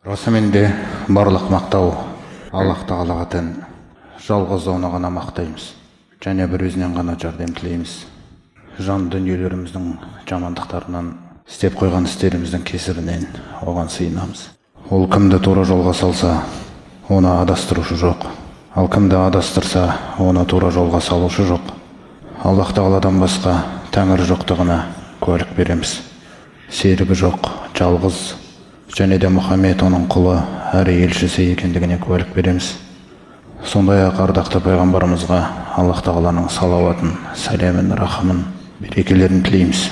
Расымен де барлық мақтау Аллах тағалаға тән, жалғыз оны ғана мақтаймыз және бір өзінен ғана жәрдем тілейміз. Жан дүниелеріміздің жамандықтарынан, істеп қойған істеріміздің кесірінен оған сыйынамыз. Ол кімді тура жолға салса, оны адастырушы жоқ. Ал кімді адастырса, оны тура жолға салушы жоқ. Аллах тағаладан басқа тәңір жоқтығына куәлік береміз. Серігі жоқ, жалғыз және де Мұхаммед оның құлы әрі елшісі екендігіне куәлік береміз. Сондай-ақ ардақты пайғамбарымызға Аллах тағаланың салауатын, сәлемін, рахымын, берекелерін тілейміз.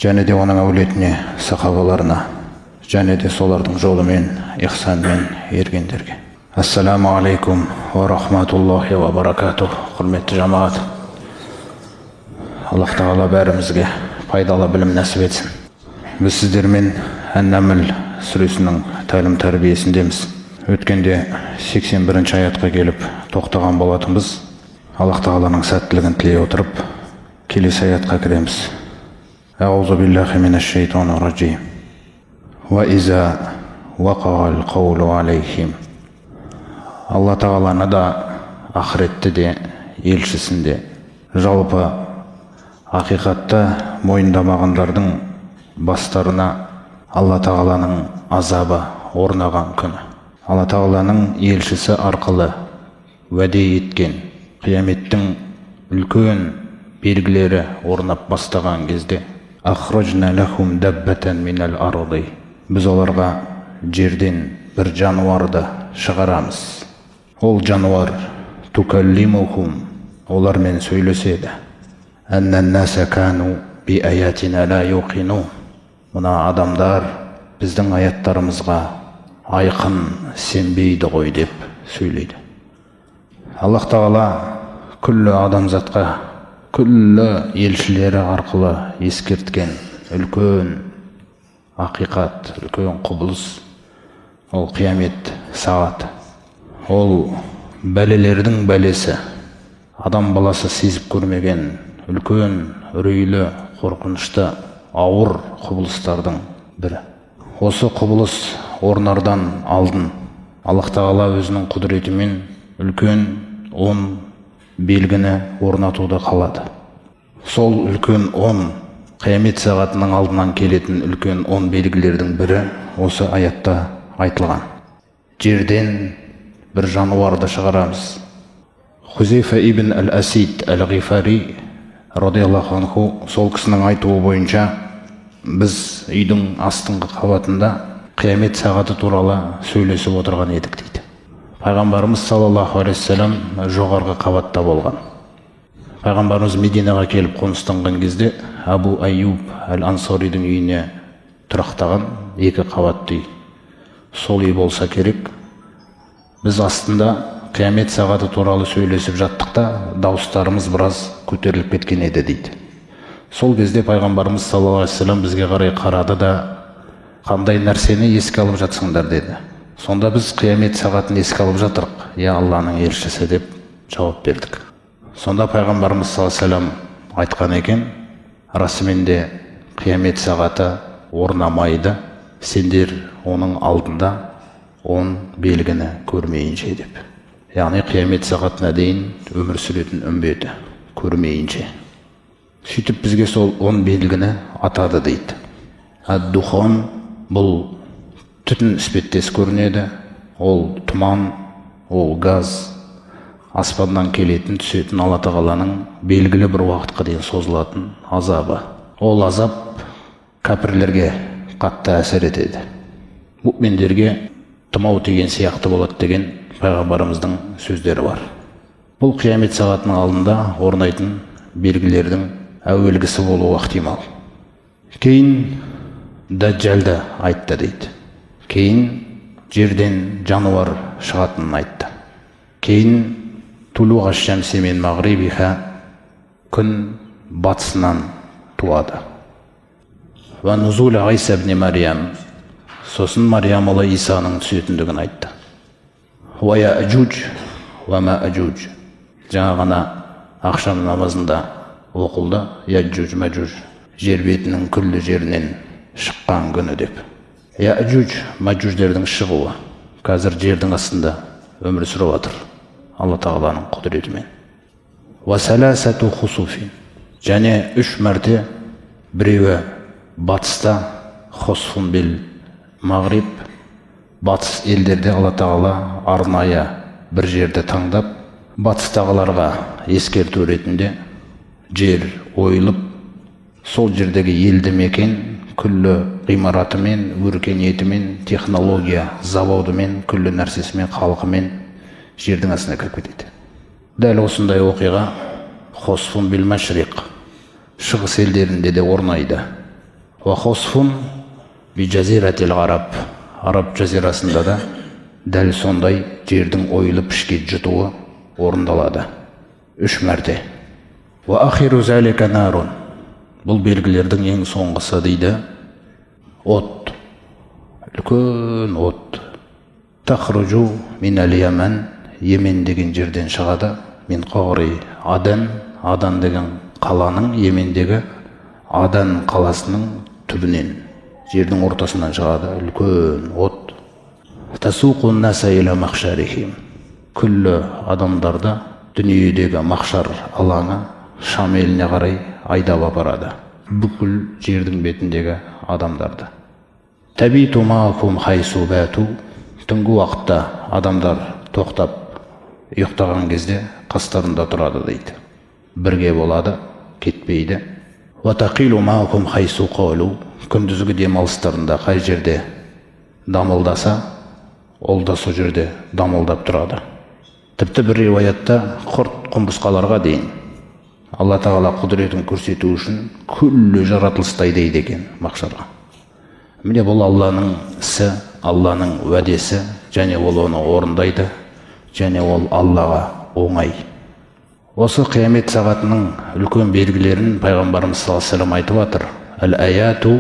Және де оның әулетіне, сахабаларына, және де солардың жолымен, ихсанмен ергендерге. Ассаламу алейкум уа рахматуллахи уа баракатух. Құрметті жамағат, Аллах тағала бәрімізге пайдалы білім нәсіп етсін. Біз сіздермен Ән-Нәмл сүресінің тәлім тәрбиесіндеміз. Өткенде 81-ші аятқа келіп тоқтаған болатынбыз. Аллах тағаланың сәттілігін тілей отырып, келесі аятқа кіреміз. Аузу биллахи минаш шайтанир ражим. Уа иза вақағал қаулу алейхим. Алла тағаланы да, ақыретті де, елшісін де, жалпы ақиқатты мойындамағандардың бастарына Алла тағаланың азабы орнаған күні. Алла тағаланың елшісі арқылы уәде еткен қияметтің үлкен белгілері орнап бастаған кезде, ахражна лахум даббатан минал арди, біз оларға жерден бір жануарды шығарамыз. Ол жануар тукаллимухум, олармен сөйлеседі. Аннан-наса кану би аятина ла юқинун. Мына адамдар біздің аяттарымызға айқын сенбейді ғой деп сөйлейді. Аллах тағала күллі адамзатқа, күллі елшілері арқылы ескерткен үлкен ақиқат, үлкен құбылыс ол қиямет сағаты. Ол бәлелердің бәлесі, адам баласы сезіп көрмеген үлкен, үрейлі, қорқынышты, ауыр құбылыстардың бірі. Осы құбылыс орнардан алдын Аллах тағала өзінің құдіретімен үлкен 10 белгіні орнатуды қалады. Сол үлкен 10 қиямет сағатының алдынан келетін үлкен 10 белгілердің бірі осы аятта айтылған. Жерден бір жануарды шығарамыз. Хузейфа ибн әл-Асид әл-Ғифари радиаллаху анху, сол кісінің айтуы бойынша, біз үйдің астыңғы қабатында қиямет сағаты туралы сөйлесіп отырған едік дейді. Пайғамбарымыз саллаллаху алейхи уассалам жоғарғы қабатта болған. Пайғамбарымыз Мединаға келіп қоныстанған кезде Абу Аюб әл-Ансаридің үйіне тұрақтаған, 2 қабатты үй. Сол үй болса керек. Біз астында қиямет сағаты туралы сөйлесіп жаттық та, дауыстарымыз біраз көтеріліп кеткен еді дейді. Сол кезде пайғамбарымыз саллаллаху алейхи уассалам бізге қарай қарады да, қандай нәрсені еске алып жатсыңдар деді. Сонда біз қиямет сағатын еске алып жатырық, я Алланың елшісі деп жауап бердік. Сонда пайғамбарымыз саллаллаху алейхи уассалам айтқан екен, расымен де қиямет сағаты орнамайды, сендер оның алдында 10 белгіні көрмейінше деп. Яғни қиямет сағатына дейін өмір сүретін үмбеті көрмейінше. Сөйтіп бізге сол 10 белгіні атады дейді. Ад-духан, бұл түтін іспеттес көрінеді, ол тұман, ол газ, аспаннан келетін, түсетін Алла тағаланың белгілі бір уақытқа дейін созылатын азабы. Ол азап кәпірлерге қатты әсер етеді. Мүминдерге тұмау тиген сияқты болады деген пайғамбарымыздың сөздері бар. Бұл қиямет сағатының алдында орнайтын белгілердің әуелгісі болуы ықтимал. Кейін Дәджалды айтты дейді. Кейін жерден жануар шығатынын айтты. Кейін тулуға шамси мин мағрибиха, күн батысынан туады. Уа нузула Иса ибн Мариям, сосын Мариям ұлы Исаның түсетіндігін айтты. Уа яжуж уа мажуж, жаңа ғана ақшам намазында оқылды. Яжуж мажуж жер бетінің күллі жерінен шыққан күні деп. Яжуж, Мажуждердің шығуы. Қазір жердің астында өмір сүріп жатыр. Алла тағаланың құдіретімен. Уа саласату хусуфин. Және 3 мәрте, біреуі батыста, хосфун бил мағриб, батыс елдерде Алла тағала арнайы бір жерді таңдап, батыстағыларға ескерту ретінде жер ойылып, сол жердегі елді мекен күллі ғимаратымен, өркениетімен, технология заводымен, күллі нәрсесімен, халқымен жердің астына кіріп кетеді. Дәл осындай оқиға хосфун бил машриқ, шығыс елдерінде де орнайды. Уа хосфун би жазиратил араб, араб жазирасында да дәл сондай жердің ойылып ішке жұтуы орындалады 3 мәрте. Уа ахиру залика нарун, бұл белгілердің ең соңғысы дейді, от, үлкен от. Тахружу мин аль-Яман, Йемен деген жерден шығады. Мин қағри Адан, Адан деген қаланың, Йемендегі Адан қаласының түбінен, жердің ортасынан шығады үлкен от. Тасуқу н-наса иля махшарихим, күллі адамдарды дүниедегі махшар алаңы Шам еліне қарай айдап апарады, бүкіл жердің бетіндегі адамдарды. Табиту маакум хайсу бату, түнгі уақытта адамдар тоқтап ұйықтаған кезде қастарында тұрады дейді, бірге болады, кетпейді. Уа тақилу маакум хайсу қалу, күндізгі демалыстарында қай жерде дамылдаса, ол да сол жерде дамылдап тұрады. Тіпті бір риwаятта құрт құмырсқаларға дейін Алла тағала құдіретін көрсету үшін күллі жаратылысты айдайды екен мақшарға. Міне, бұл Алланың ісі, Алланың уәдесі, және ол оны орындайды, және ол Аллаға оңай. Осы қиямет сағатының үлкен белгілерін пайғамбарымыз саллаллаху алейхи вассалам айтып жатыр. Әл-аяту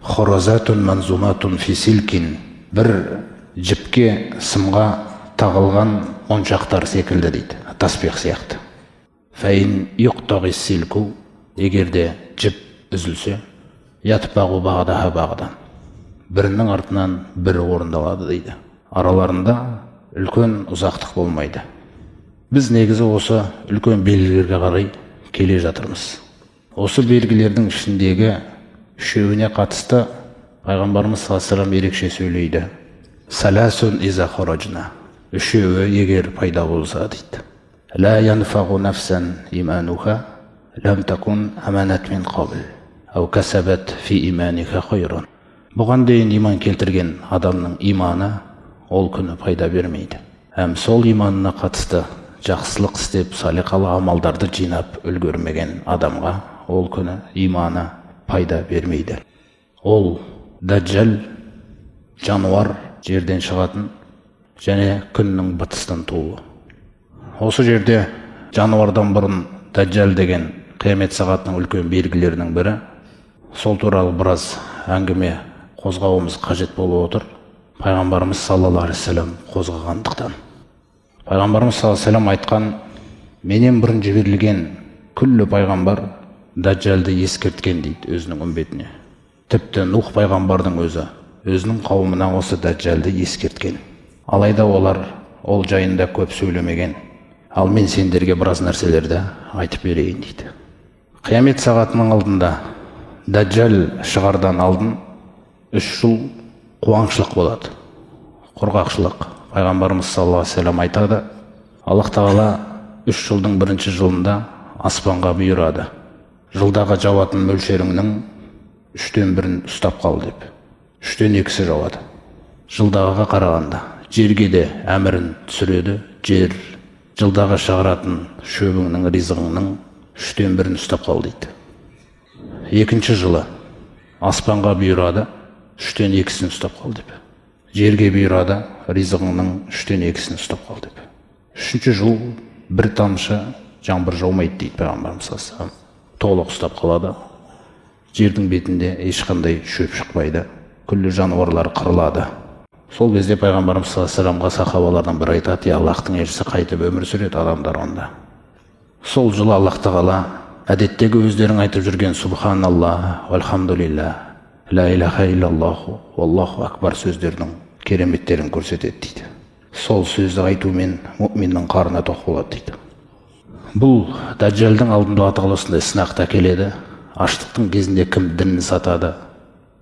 хоразатун манзуматун фи силкин, бір жіпке, сымға тағылған моншақтар секілді дейді, таспиқ сияқты. Фәйін юқтағи силку, егер де жіп үзілсе, ятбағу бағдаха бағдан, бірінің артынан бірі орындалады дейді. Араларында үлкен ұзақтық болмайды. Біз негізі осы үлкен белгілерге қарай келе жатырмыз. Осы белгілердің ішіндегі үшеуіне қатысты пайғамбарымыз саллаллаху алейхи вассалам ерекше сөйлейді. Саласун иза харажна, үшеуі егер пайда болса дейді. Ла янфағу нафсан имануха лам такун аманат мин қабл ау касабат фи иманиха хайран. Бұған дейін иман келтірген адамның иманы ол күні пайда бермейді. Әм сол иманына қатысты жақсылық істеп, салиқалы амалдарды жинап үлгермеген адамға ол күні иманы пайда бермейді. Ол дәджал, жануар, жерден шығатын және күннің батыстан тууы. Осы жерде жануардан бұрын дәджал деген қиямет сағатының үлкен белгілерінің бірі. Сол туралы біраз әңгіме қозғауымыз қажет болып отыр. Пайғамбарымыз саллаллаху алейхи вассалам қозғағандықтан. Пайғамбарымыз саллаллаху алейхи вассалам айтқан, менен бұрын жіберілген күллі пайғамбар дәджалды ескерткен дейді өзінің үмбетіне. Тіпті Нух пайғамбардың өзі өзінің қауымына осы дәджалды ескерткен. Алайда олар ол жайында көп сөйлемеген. Ал мен сендерге біраз нәрселерді айтып берейін дейді. Қиямет сағатының алдында дәджал шығардан алдын 3 жыл қуаңшылық болады, құрғақшылық. Пайғамбарымыз саллаллаху алейхи вассалам айтады, Аллах тағала 3 жылдың бірінші жылында аспанға бұйырады. Жылдағы жауатын мөлшеріңнің 1/3 ұстап қал деп. 2/3 жауады. Жылдағыға қарағанда жерге де әмірін түсіреді. Жер жылдағы шығаратын шөбіңнің, ризығыңның 1/3 ұстап қал дейді. Екінші жылы аспанға бұйырады, 2/3 ұстап қал деп. Жерге бұйырады, ризығыңның 2/3 ұстап қал деп. Үшінші жыл бір тамшы жаңбыр жаумайды дейді пайғамбарымыз саллаллаху алейхи вассалам. Толық ұстап қалады. Жердің бетінде ешқандай шөп шықпайды. Күллі жануарлар қырылады. Сол кезде пайғамбарымыз саллаллаху алейхи вассаламға сахабалардан бірі айтады, я Аллахтың елшісі, қайтып өмір сүреді адамдар онда? Сол жылы Аллах тағала әдеттегі өздерің айтып жүрген субханаллах, вальхамдулилля, Ла илаха иллаллаху валлаху акбар сөздерінің кереметтерін көрсетеді дейді. Сол сөзді айтумен мүминнің қарны тоқ болады дейді. Бұл Даджалдың алдында Алла тағала осындай сынақты әкеледі. Аштықтың кезінде кім дінін сатады?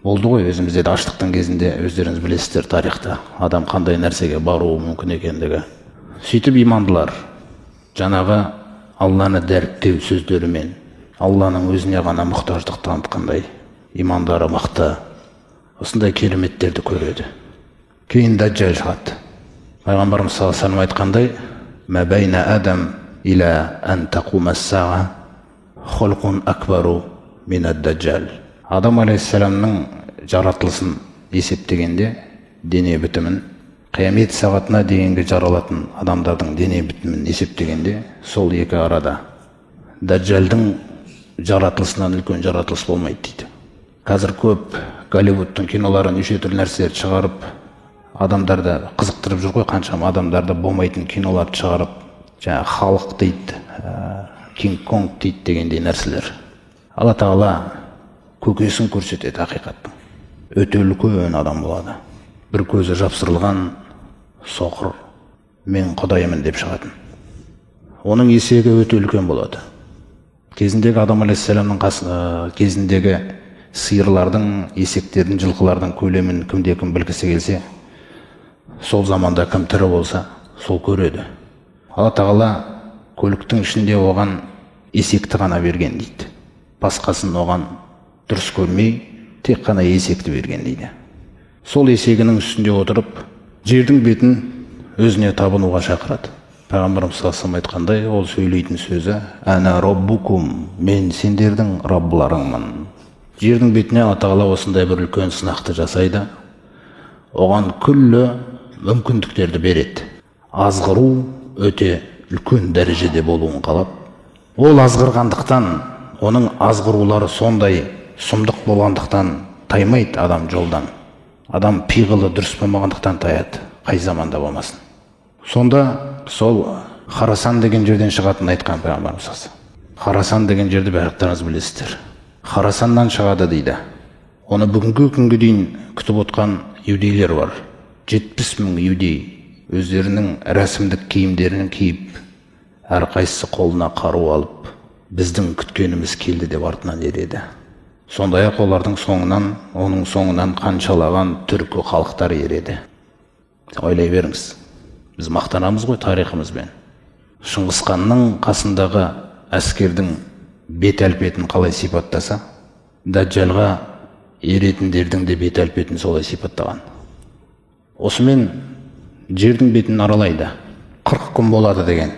Болды ғой, өзімізде де аштықтың кезінде өздеріңіз білесіздер тарихта адам қандай нәрсеге баруы мүмкін екендігі. Сөйтіп имандылар жаңағы Алланы дәріптеу сөздерімен Алланың өзіне ғана мұқтаждық танытқандай имандары мықты осындай кереметтерді көреді. Кейін Даджал шығады. Пайғамбарымыз саллаллаху алейхи вассалам айтқандай, «Ма байна адам иля ан тақума ас-саа хулқун акбару мин ад-даджал». Адам алейхиссаламның жаратылысын есептегенде дене бітімін, қиямет сағатына дейінгі жаралатын адамдардың дене бітімін есептегенде, сол екі арада Даджалдың жаратылысынан үлкен жаратылыс болмайды дейді. Қазір көп Голливудтың киноларын неше түрлі нәрселерді шығарып, адамдарды қызықтырып жүр ғой, қаншама адамдарды болмайтын киноларды шығарып, жаңағы халық дейді, Кинг Конг дейді дегендей нәрселер. Алла тағала көкесін көрсетеді ақиқаттың. Өте үлкен адам болады. Бір көзі жапсырылған соқыр, мен құдаймын деп шығатын. Оның есегі өте үлкен болады. Кезіндегі Адам алейхиссаламның кезіндегі сиырлардың, есектердің, жылқылардың көлемін кімде кім білгісі келсе, сол заманда кім тірі болса, сол көреді. Алла тағала көліктің ішінде оған есекті ғана берген дейді. Басқасын оған дұрыс көрмей, тек қана есекті берген дейді. Сол есегінің үстінде отырып, жердің бетін өзіне табынуға шақырады. Пайғамбарымыз саллаллаху алейхи вассалам айтқандай, ол сөйлейтін сөзі «Ана роббукум», мен сендердің раббыларыңмын. Жердің бетіне Алла тағала осындай бір үлкен сынақты жасайды. Оған күллі мүмкіндіктерді береді. Азғыру өте үлкен дәрежеде болуын қалап, ол азғырғандықтан, оның азғырулары сондай сұмдық болғандықтан таймайды адам жолдан. Адам пиғылы дұрыс болмағандықтан таяды, қай заманда болмасын. Сонда сол Харасан деген жерден шығатынын айтқан пайғамбарымыз. Харасан деген жерді барлықтарыңыз білесіздер. Харасаннан шығады дейді. Оны бүгінгі күнге дейін күтіп отқан иудейлер бар. 70 мың иудей өздерінің рәсімдік киімдерін киіп, әрқайсысы қолына қару алып, біздің күткеніміз келді деп артынан ереді. Сондай-ақ олардың соңынан, оның соңынан қаншалаған түркі халықтар ереді. Ойлай беріңіз. Біз мақтанамыз ғой тарихымызбен. Шыңғысханның қасындағы әскердің бет әлпетін қалай сипаттаса, Даджалға еретіндердің де бет әлпетін солай сипаттаған. Осымен жердің бетін аралайды. 40 күн болады деген.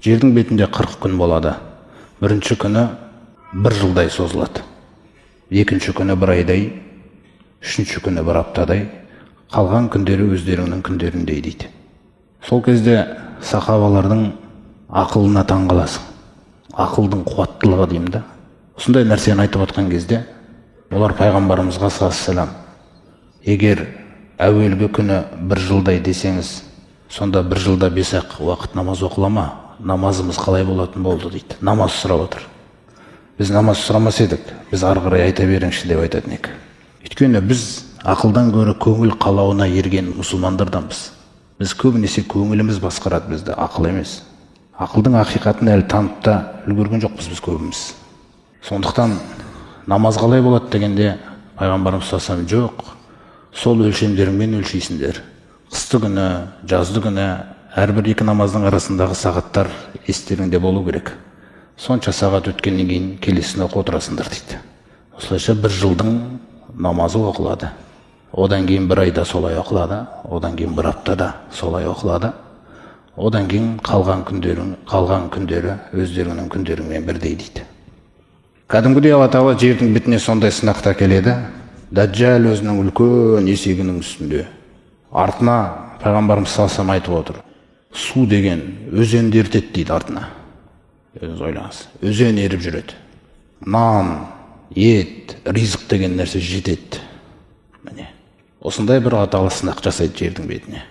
Жердің бетінде 40 күн болады. Бірінші күні бір жылдай созылады. Екінші күні бір айдай, үшінші күні бір аптадай, қалған күндері өздерінің күндеріндей дейді. Сол кезде сахабалардың ақылына таң қаласың. Ақылдың қуаттылығы деймін да. Осындай нәрсені айтып отқан кезде олар пайғамбарымызға саллаллаху, егер әуелгі күні бір жылдай десеңіз, сонда бір жылда 5-ақ уақыт намаз оқыла ма? Намазымыз қалай болатын болды дейді. Намаз сұрап отыр. Біз намаз сұрамас едік, біз ары қарай айта беріңізші деп айтатын едік. Өйткені біз ақылдан гөрі көңіл қалауына ерген мұсылмандарданбыз. Біз көбінесе көңіліміз басқарады бізді, ақыл емес. Ақылдың ақиқатын әлі танып та үлгерген жоқпыз біз көбіміз. Сондықтан намаз қалай болады дегенде пайғамбарымыз саллаллаху алейхи вассалам жоқ, сол өлшемдеріңмен өлшейсіңдер. Қысты күні, жазды күні әрбір екі намаздың арасындағы сағаттар естеріңде болу керек. Сонша сағат өткеннен кейін келесіне оқып отырасыңдар дейді. Осылайша бір жылдың намазы оқылады. Одан кейін бір айда солай оқылады, одан кейін бір аптада солай оқылады. Одан кейін қалған күндері өздерінің күндерімен бірдей дейді. Кәдімгідей Алла тағала жердің бетіне сондай сынақты әкеледі. Даджал өзінің үлкен есегінің үстінде. Артына пайғамбарымыз саллаллаху алейхи вассалам айтып отыр. Су деген өзенді ертеді дейді артына. Өзіңіз ойлаңыз. Өзен еріп жүреді. Нан, ет, ризық деген нәрсе жетеді. Міне. Осындай бір Алла тағала сынақ жасайды жердің бетіне.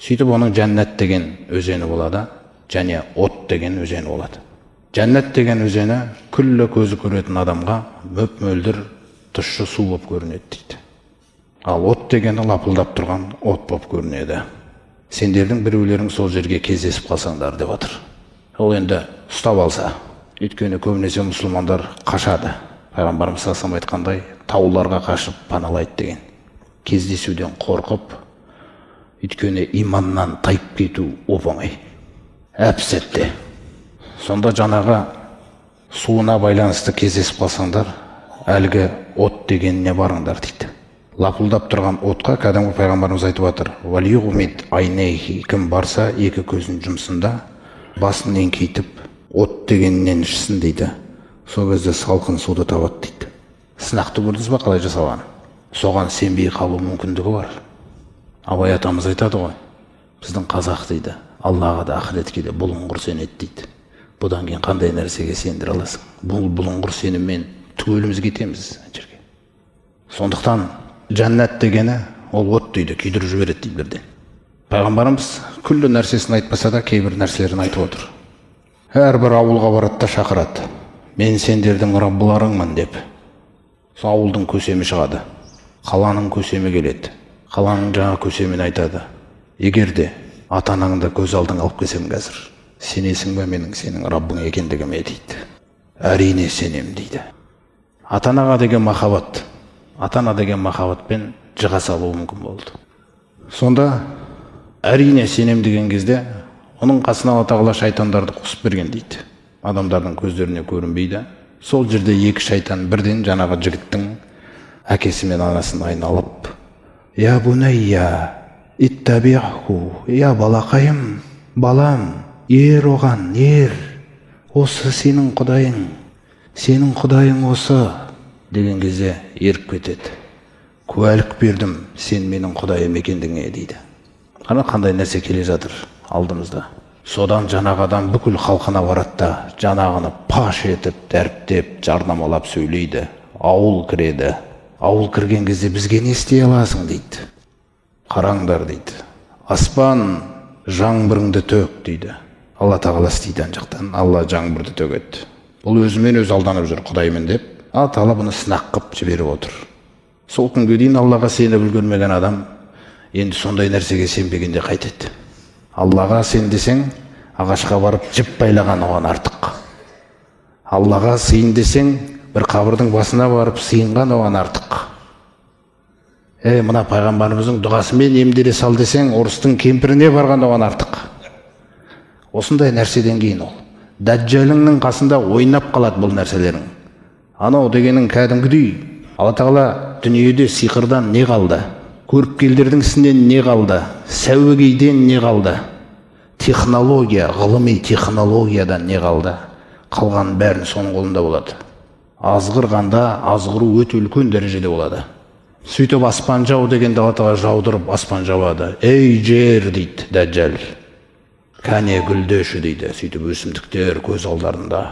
Сөйтіп оның жәннат деген өзені болады, және от деген өзені болады. Жәннат деген өзені күллі көзі көретін адамға мөп-мөлдір Тұщы су болып көрінеді дейді. Ал от дегені лапылдап тұрған от болып көрінеді. Сендердің біреулерің сол жерге кездесіп қалсаңдар деп отыр. Ол енді ұстап алса, өйткені көбінесе мұсылмандар қашады. Пайғамбарымыз саллаллаху алейхи айтқандай, тауларға қашып паналайды деген. Кездесуден қорқып, өйткені иманнан тайып кету оп-оңай. Әп-сәтте. Сонда жаңағы суына байланысты кездесіп қалсаңдар, әлгі от дегеніне барыңдар дейді. Лапылдап тұрған отқа кәдімгі пайғамбарымыз айтып жатыр. Валиғумид айнейхи, кім барса екі көзін жұмсын да, басын еңкейтіп от дегеннен ішсін дейді. Сол кезде салқын суды табады дейді. Сынақты көрдіңіз ба қалай жасалған? Соған сенбей қалу мүмкіндігі бар. Абай атамыз айтады ғой, біздің қазақ дейді, Аллаға да ақыретке де бұлыңғыр сенеді дейді. Бұдан кейін қандай нәрсеге сендіре аласың? Бұл бұлыңғыр сеніммен түгеліміз кетеміз жерге. Сондықтан жәннат дегені ол от дейді, күйдіріп жібереді дейді бірден. Пайғамбарымыз күллі нәрсесін айтпаса да кейбір нәрселерін айтып отыр. Әрбір ауылға барады да шақырады. Мен сендердің раббыларыңмын деп. Сол ауылдың көсемі шығады. Қаланың көсемі келеді. Қаланың жаңа көсемін айтады. Егер де ата-анаңды көз алдыңа алып келсем қазір, сенесің бе менің сенің раббың екендігіме дейді. Әрине сенем дейді. Ата-анаға деген махаббат, ата-ана деген махаббатпен жыға салуы мүмкін болды. Сонда әрине сенем деген кезде оның қасына Алла тағала шайтандарды қосып берген дейді. Адамдардың көздеріне көрінбейді. Сол жерде екі шайтан бірден жаңағы жігіттің әкесі мен анасын айналып, «Я бунайя, иттаби'ху, я балақайым, балам, ер оған, ер, осы сенің құдайың, сенің құдайың осы» деген кезде еріп кетеді. Куәлік бердім, сен менің құдайым екендігіңе дейді. Қана қандай нәрсе келе жатыр алдымызда. Содан жаңағы адам бүкіл халқына барады да, жаңағыны паш етіп, дәріптеп, жарнамалап сөйлейді. Ауыл кіреді. Ауыл кірген кезде бізге не істей аласың дейді. Қараңдар дейді. Аспан жаңбырыңды төк дейді. Алла тағала істейді ан жақтан. Алла жаңбырды төгеді. Бұл өзімен өзі алданып жүр құдаймын деп. Алла тағала бұны сынақ қып жіберіп отыр. Сол күнге дейін Аллаға сеніп үлгермеген адам енді сондай нәрсеге сенбегенде қайтеді. Аллаға сен десең, ағашқа барып жіп байлаған оған артық. Аллаға сыйын десең, бір қабірдің басына барып сыйынған оған артық. Мына пайғамбарымыздың дұғасымен емделе сал десең, орыстың кемпіріне барған оған артық. Осындай нәрседен кейін ол Дәджалыңның қасында ойнап қалады бұл нәрселерің. Анау дегенің кәдімгідей. Алла тағала дүниеде сиқырдан не қалды? Көріпкелдердің ісінен не қалды? Сәуегейден не қалды? Технология, ғылыми технологиядан не қалды? Қалған бәрін соның қолында болады. Азғырғанда азғыру өте үлкен дәрежеде болады. Сөйтіп аспан жау дегенде Алла тағала жаудырып аспан жауады. Ей жер дейді Дәджал. Кәне гүлдеші дейді. Сөйтіп өсімдіктер көз алдарында.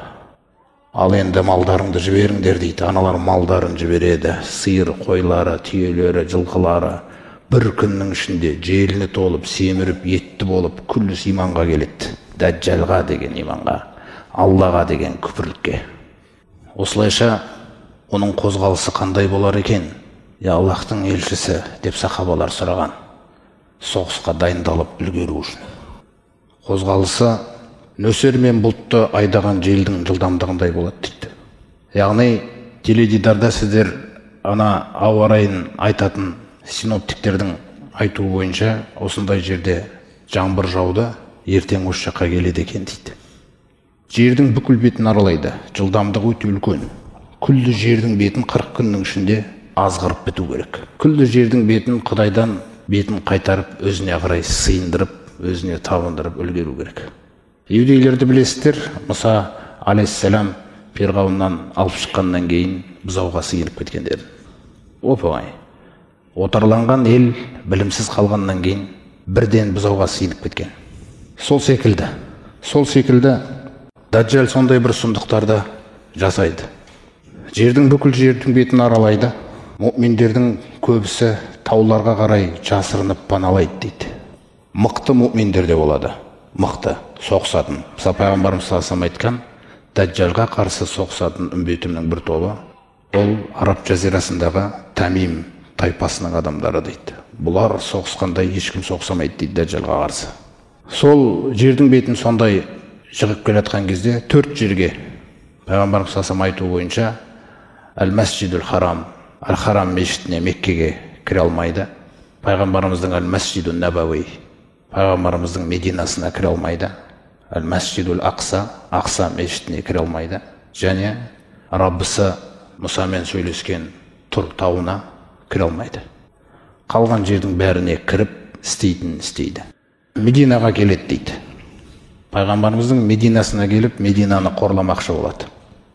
Ал енді малдарыңды жіберіңдер дейді. Аналар малдарын жібереді. Сиыр, қойлары, түйелері, жылқылары бір күннің ішінде желіні толып, семіріп, етті болып, күллісі иманға келеді. Дәджалға деген иманға, Аллаға деген күпірлікке. Осылайша оның қозғалысы қандай болар екен? Я Аллахтың елшісі деп сахабалар сұраған. Соғысқа дайындалып үлгеру үшін. Қозғалысы нөсер мен бұлтты айдаған желдің жылдамдығындай болады дейді. Яғни теледидарда сіздер ана ауа райын айтатын синоптиктердің айтуы бойынша осындай жерде жаңбыр жауды, ертең осы жаққа келеді екен дейді. Жердің бүкіл бетін аралайды, жылдамдығы өте үлкен. Күллі жердің бетін 40 күннің ішінде азғырып біту керек. Күллі жердің бетін Құдайдан бетін қайтарып, өзіне қарай сыйындырып, өзіне табындырып үлгеру керек. Иудейлерді білесіздер, Мұса алейхиссалам Перғауыннан алып шыққаннан кейін бұзауға сыйынып кеткендер. Оп-оңай. Отарланған ел білімсіз қалғаннан кейін бірден бұзауға сыйынып кеткен. Сол секілді Дәджал сондай бір сұмдықтарды жасайды. Жердің бүкіл жердің бетін аралайды. Мүминдердің көбісі тауларға қарай жасырынып паналайды дейді. Мықты мүминдер де болады. Мықты соғысатын. Мысалы пайғамбарымыз саллаллаху алейхи вассалам айтқан, Дәджалға қарсы соғысатын үмбетімнің бір тобы Ол Араб жазирасындағы Тамим тайпасының адамдары дейді. Бұлар соғысқанда ешкім соғысамайды дейді Дәджалға қарсы. Сол жердің бетін сондай жығып келе жатқан кезде 4 жерге пайғамбарымыз саллаллаху алейхи айтуы бойынша Әл-Мәсжидул Харам, Әл-Харам мешітіне, Меккеге кіре алмайды. Пайғамбарымыздың Әл-Мәсжидул Нәбауи, пайғамбарымыздың Мединасына кіре алмайды. Әл-Мәсжидул Ақса, Ақса мешітіне кіре алмайды. Және Раббысы Мұсамен сөйлескен Тұр тауына кіре алмайды. Қалған жердің бәріне кіріп істейтінін істейді. Мединаға келеді дейді. Пайғамбарымыздың Мединасына келіп, Мединаны қорламақшы болады.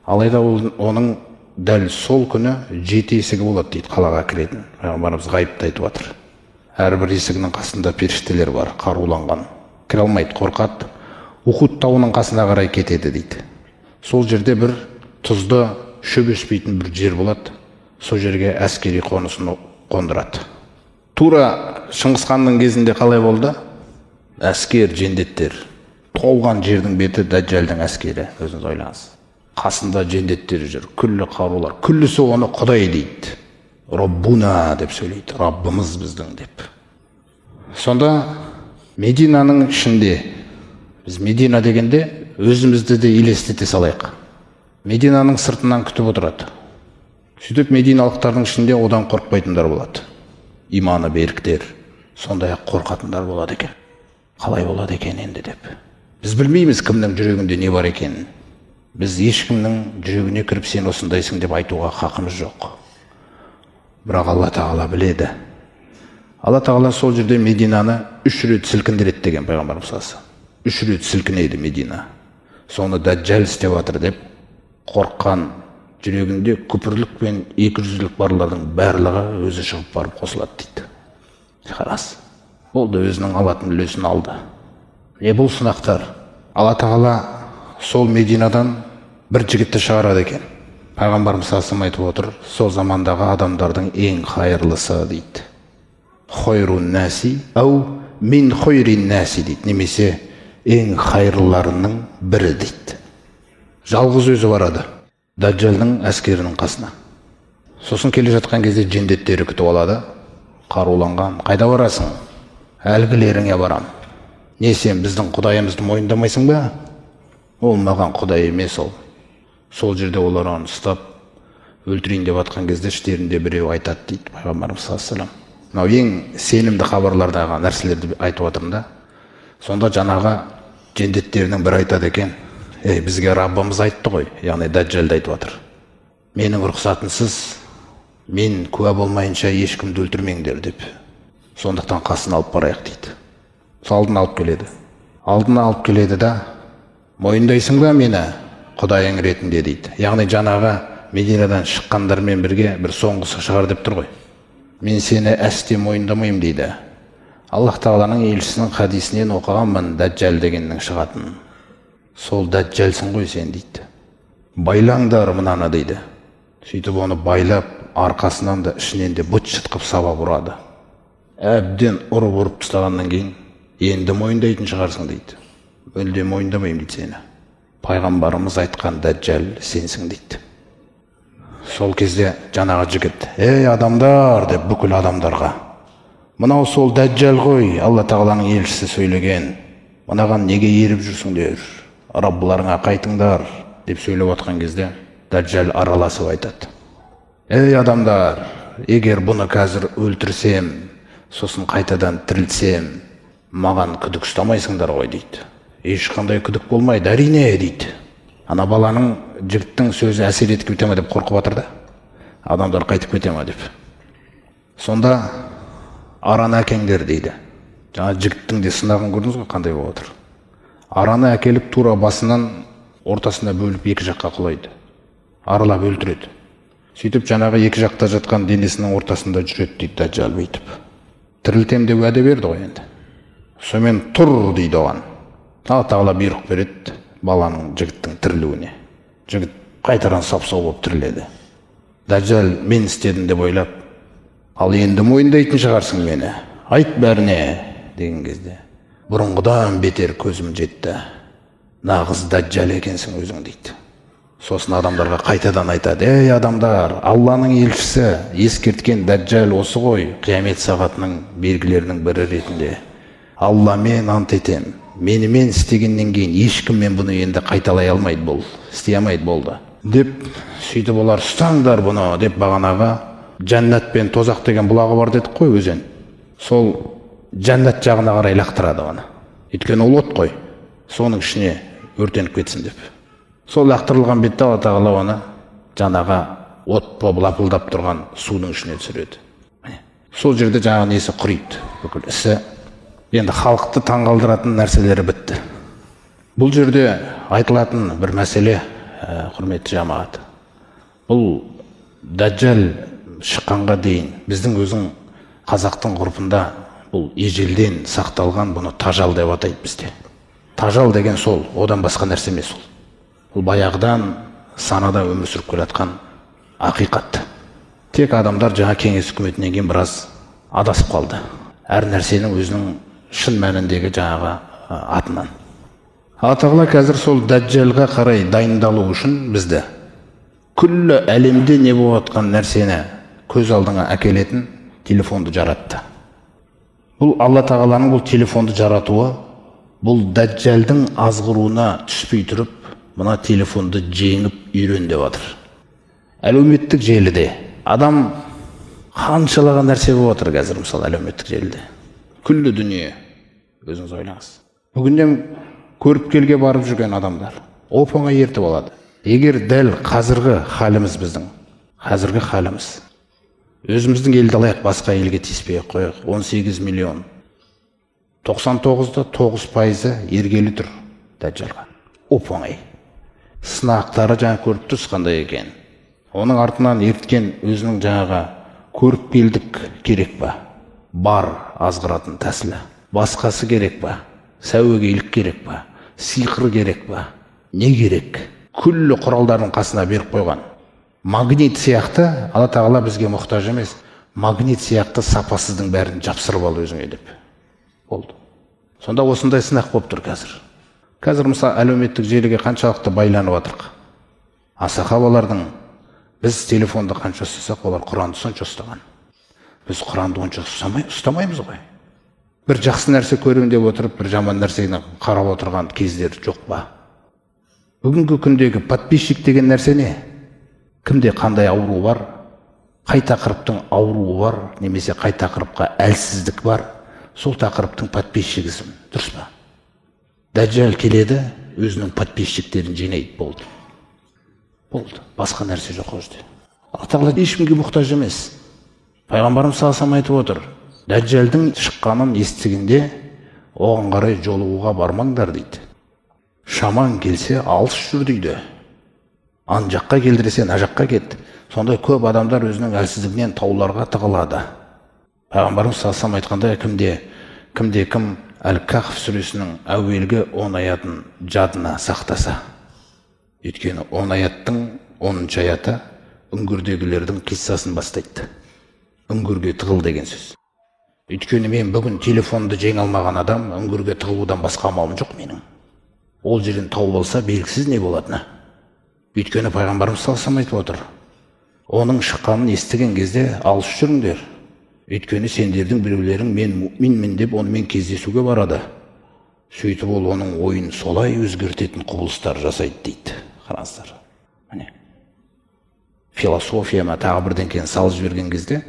Алайда оның дәл сол күні 7 есігі болады дейді қалаға кіретін. Пайғамбарымыз ғайыпты айтып жатыр. Әрбір есігінің қасында періштелер бар, қаруланған. Кіре алмайды, қорқады. Ухуд тауының қасына қарай кетеді дейді. Сол жерде бір тұзды шөп өспейтін бір жер болады. Сол жерге әскери қонысын қондырады. Тура Шыңғыс ханның кезінде қалай болды? Әскер, жендеттер. Толған жердің беті Дәджалдың әскері, өзіңіз ойлаңыз. Қасында жендеттер жүр, күллі қарулар. Күллісі оны Құдай дейді. Роббуна деп сөйлейді, Раббымыз біздің деп. Сонда Мединаның ішінде, біз Медина дегенде өзімізді де елестете салайық. Мединаның сыртынан күтіп отырады. Сөйтіп мединалықтардың ішінде одан қорықпайтындар болады. Иманы беріктер, сондай-ақ қорқатындар болады екен. Қалай болады екен енді деп. Біз білмейміз кімнің жүрегінде не бар екенін. Біз ешкімнің жүрегіне кіріп сен осындайсың деп айтуға хақымыз жоқ. Бірақ Алла Тағала біледі. Алла Тағала сол жерде Мединаны 3 рет сілкіндіреді деген пайғамбарымыз саллаллаху алейхи. 3 рет сілкінеді Медина. Соны Дәджал істеп жатыр деп қорыққан жүрегінде күпірлік пен екіжүзділік барлардың барлығы өзі шығып барып қосылады дейді. Қарас. Болды, өзінің алатын үлесін алды. Не бұл сынақтар? Алла Тағала сол Мединадан бір жігітті шығарады екен. Пайғамбарымыз саллаллаху алейхи айтып отыр, сол замандағы адамдардың ең хайырлысы дейді. Хойрун наси ау мин хойрин наси дейді, немесе ең хайырлыларының бірі дейді. Жалғыз өзі барады Дәджалдың әскерінің қасына. Сосын келе жатқан кезде жендеттері күтіп алады, қаруланған. Қайда барасың? Әлгілеріңе барам. Не, сен біздің Құдайымызды мойындамайсың ба? Ол маған Құдай емес ол. Сол жерде олар оны ұстап өлтірейін деп атқан кезде іштерінде біреу айтады дейді пайғамбарымыз саллаллаху алейхи вассалам. Мынау ең сенімді хабарлардағы нәрселерді айтып отырмын да. Сонда жаңағы жендеттерінің бірі айтады екен: ей, бізге Раббымыз айтты ғой, яғни Дәджалды айтып жатыр. Менің рұқсатынсыз, мен куә болмайынша ешкімді өлтірмеңдер деп. Сондықтан қасын алып барайық дейді. Алдына алып келеді. Алдына алып келеді да, мойындайсың ба мені Құдайың ретінде дейді. Яғни жаңағы Мединадан шыққандармен бірге бір соңғысы шығар деп тұр ғой. Мен сені әсте мойындамаймын дейді. Аллах Тағаланың елшісінің хадисінен оқығанмын Дәджал дегеннің шығатынын. Сол Дәджалсың ғой сен дейді. Байлаңдар мынаны дейді. Сөйтіп оны байлап, арқасынан да ішінен де быт-шыт қып сабап ұрады. Әбден ұрып-ұрып тастағаннан кейін енді мойындайтын шығарсың дейді. Мүлде мойындамаймын дейді сені. Пайғамбарымыз айтқан Дәджал сенсің дейді. Сол кезде жаңағы жігіт: ей адамдар деп бүкіл адамдарға, мынау сол Дәджал ғой, Алла Тағаланың елшісі сөйлеген, мынаған неге еріп жүрсіңдер, Раббыларыңа қайтыңдар деп сөйлеп отқан кезде Дәджал араласып айтады: ей адамдар, егер бұны қазір өлтірсем, сосын қайтадан тірілтсем, маған күдік ұстамайсыңдар ғой дейді. Ешқандай күдік болмайды, әрине дейді. Ана баланың, жігіттің сөзі әсер етіп кете ме деп қорқып жатыр да. Адамдар қайтып кете ме деп. Сонда араны әкеңдер дейді. Жаңа жігіттің де сынағын көрдіңіз ғой, қандай болып отыр. Араны әкеліп тура басынан ортасына бөліп екі жаққа құлайды. Аралап өлтіреді. Сөйтіп жаңағы екі жақта жатқан денесінің ортасында жүреді дейді Дәджал бүйтіп. Тірілтем деп уәде берді ғой енді. Сонымен тұр дейді оған. Алла Тағала бұйрық береді баланың, жігіттің тірілуіне. Жігіт қайтадан сап-сау болып тіріледі. Дәджал мен істедім деп ойлап, ал енді мойындайтын шығарсың мені, айт бәріне деген кезде, бұрынғыдан бетер көзім жетті, нағыз Дәджал екенсің өзің дейді. Сосын адамдарға қайтадан айтады: ей адамдар, Алланың елшісі ескерткен Дәджал осы ғой, қиямет сағатының белгілерінің бірі ретінде. Алламен ант етем, менімен істегеннен кейін ешкіммен бұны енді қайталай алмайды, бұл істей алмайды болды деп. Сөйтіп олар ұстаңдар бұны деп, бағанағы жәннат пен тозақ деген бұлағы бар дедік қой, өзен, сол жәннат жағына қарай лақтырады оны, өйткені ол от қой, соның ішіне өртеніп кетсін деп. Сол лақтырылған бетте Алла тағала оны жаңағы от болып лапылдап тұрған судың ішіне түсіреді. Сол жерде жаңағы несі құриды, бүкіл ісі. Енді халықты таңғалдыратын нәрселері бітті. Бұл жерде айтылатын бір мәселе, құрметті жамағат, бұл Дәджал шыққанға дейін біздің өзің қазақтың ғұрпында бұл ежелден сақталған, бұны тажал деп атайды бізде. Тажал деген сол, одан басқа нәрсе емес ол. Бұл баяғыдан санада өмір сүріп келе жатқан ақиқат. Тек адамдар жаңа кеңес үкіметінен кейін біраз адасып қалды. Әр нәрсенің өзінің шын мәніндегі жаңағы атынан. Алла тағала қазір сол Дәджалға қарай дайындалу үшін бізді күллі әлемде не болып жатқан нәрсені көз алдыңа әкелетін телефонды жаратты. Бұл Алла тағаланың бұл телефонды жаратуы, бұл Дәджалдың азғыруына түспей тұрып, мына телефонды жеңіп үйрен деп жатыр. Әлеуметтік желіде адам қаншалаған нәрсе болып жатыр қазір, мысалы әлеуметтік желіде. Күллі дүние, өзіңіз ойлаңыз. Бүгіннен көріпкелге барып жүрген адамдар оп-оңай ертіп алады. Егер дәл қазіргі халіміз, біздің қазіргі халіміз, өзіміздің елді алайық, басқа елге тиіспей ақ қояйық, 18 миллион, 99,9% ергелі тұр Дәджалға. Оп-оңай. Сынақтары жаңа көріп тұрсыз қандай екен. Оның артынан ерткен өзінің жаңағы көріпкелдік керек па? Бар азғыратын тәсілі. Басқасы керек па? Сәуегейлік керек па? Сиқыр керек па? Не керек? Күллі құралдарын қасына беріп қойған. Магнит сияқты, Алла тағала бізге мұқтаж емес, магнит сияқты сапасыздың бәрін жапсырып ал өзіңе деп. Болды. Сонда осындай сынақ болып тұр қазір. Қазір мысалы әлеуметтік желіге қаншалықты байланып жатырық. А сахабалардың біз телефонды қанша ұстасақ, олар Құранды сонша ұстаған. Біз Құранды онша ұстамаймыз ғой. Бір жақсы нәрсе көрем деп отырып, бір жаман нәрсені қарап отырған кездер жоқ па? Бүгінгі күндегі подписчик деген нәрсе не? Кімде қандай ауру бар? Қай тақырыптың ауруы бар, немесе қай тақырыпқа әлсіздік бар, сол тақырыптың подписчигісің. Дұрыс па? Дәджал келеді, өзінің подписчиктерін жинайды, болды. Болды. Басқа нәрсе жоқ ол жерде. Алла тағала ешкімге мұқтаж емес. Пайғамбарымыз саллаллаху алейхи айтып отыр. Дәджалдың шыққанын естігенде оған қарай жолығуға бармаңдар дейді. Шаман келсе алыс жүр дейді. Ан жаққа келдірсе, ана жаққа кет. Сондай көп адамдар өзінің әлсіздігінен тауларға тығылады. Пайғамбарымыз саллаллаху алейхи айтқандай, кімде кім Әл-Кахф сүресінің әуелгі 10 аятын жадына сақтаса. Өйткені 10 аяттың 10 аяты үңгірдегілердің қиссасын бастайды. Үңгірге тығыл деген сөз. Өйткені мен бүгін телефонды жеңе алмаған адам, үңгірге тығылудан басқа амалым жоқ менің. Ол жерден тауып алса белгісіз не болатыны. Өйткені пайғамбарымыз саллаллаху алейхи айтып отыр. Оның шыққанын естіген кезде алыс жүріңдер. Өйткені сендердің біреулерің мен мүминмін деп онымен кездесуге барады. Сөйтіп ол оның ойын солай өзгертетін құбылыстар жасайды дейді. Қараңыздар. Міне. Философия ма тағы бірдеңкені салып жіберген кезде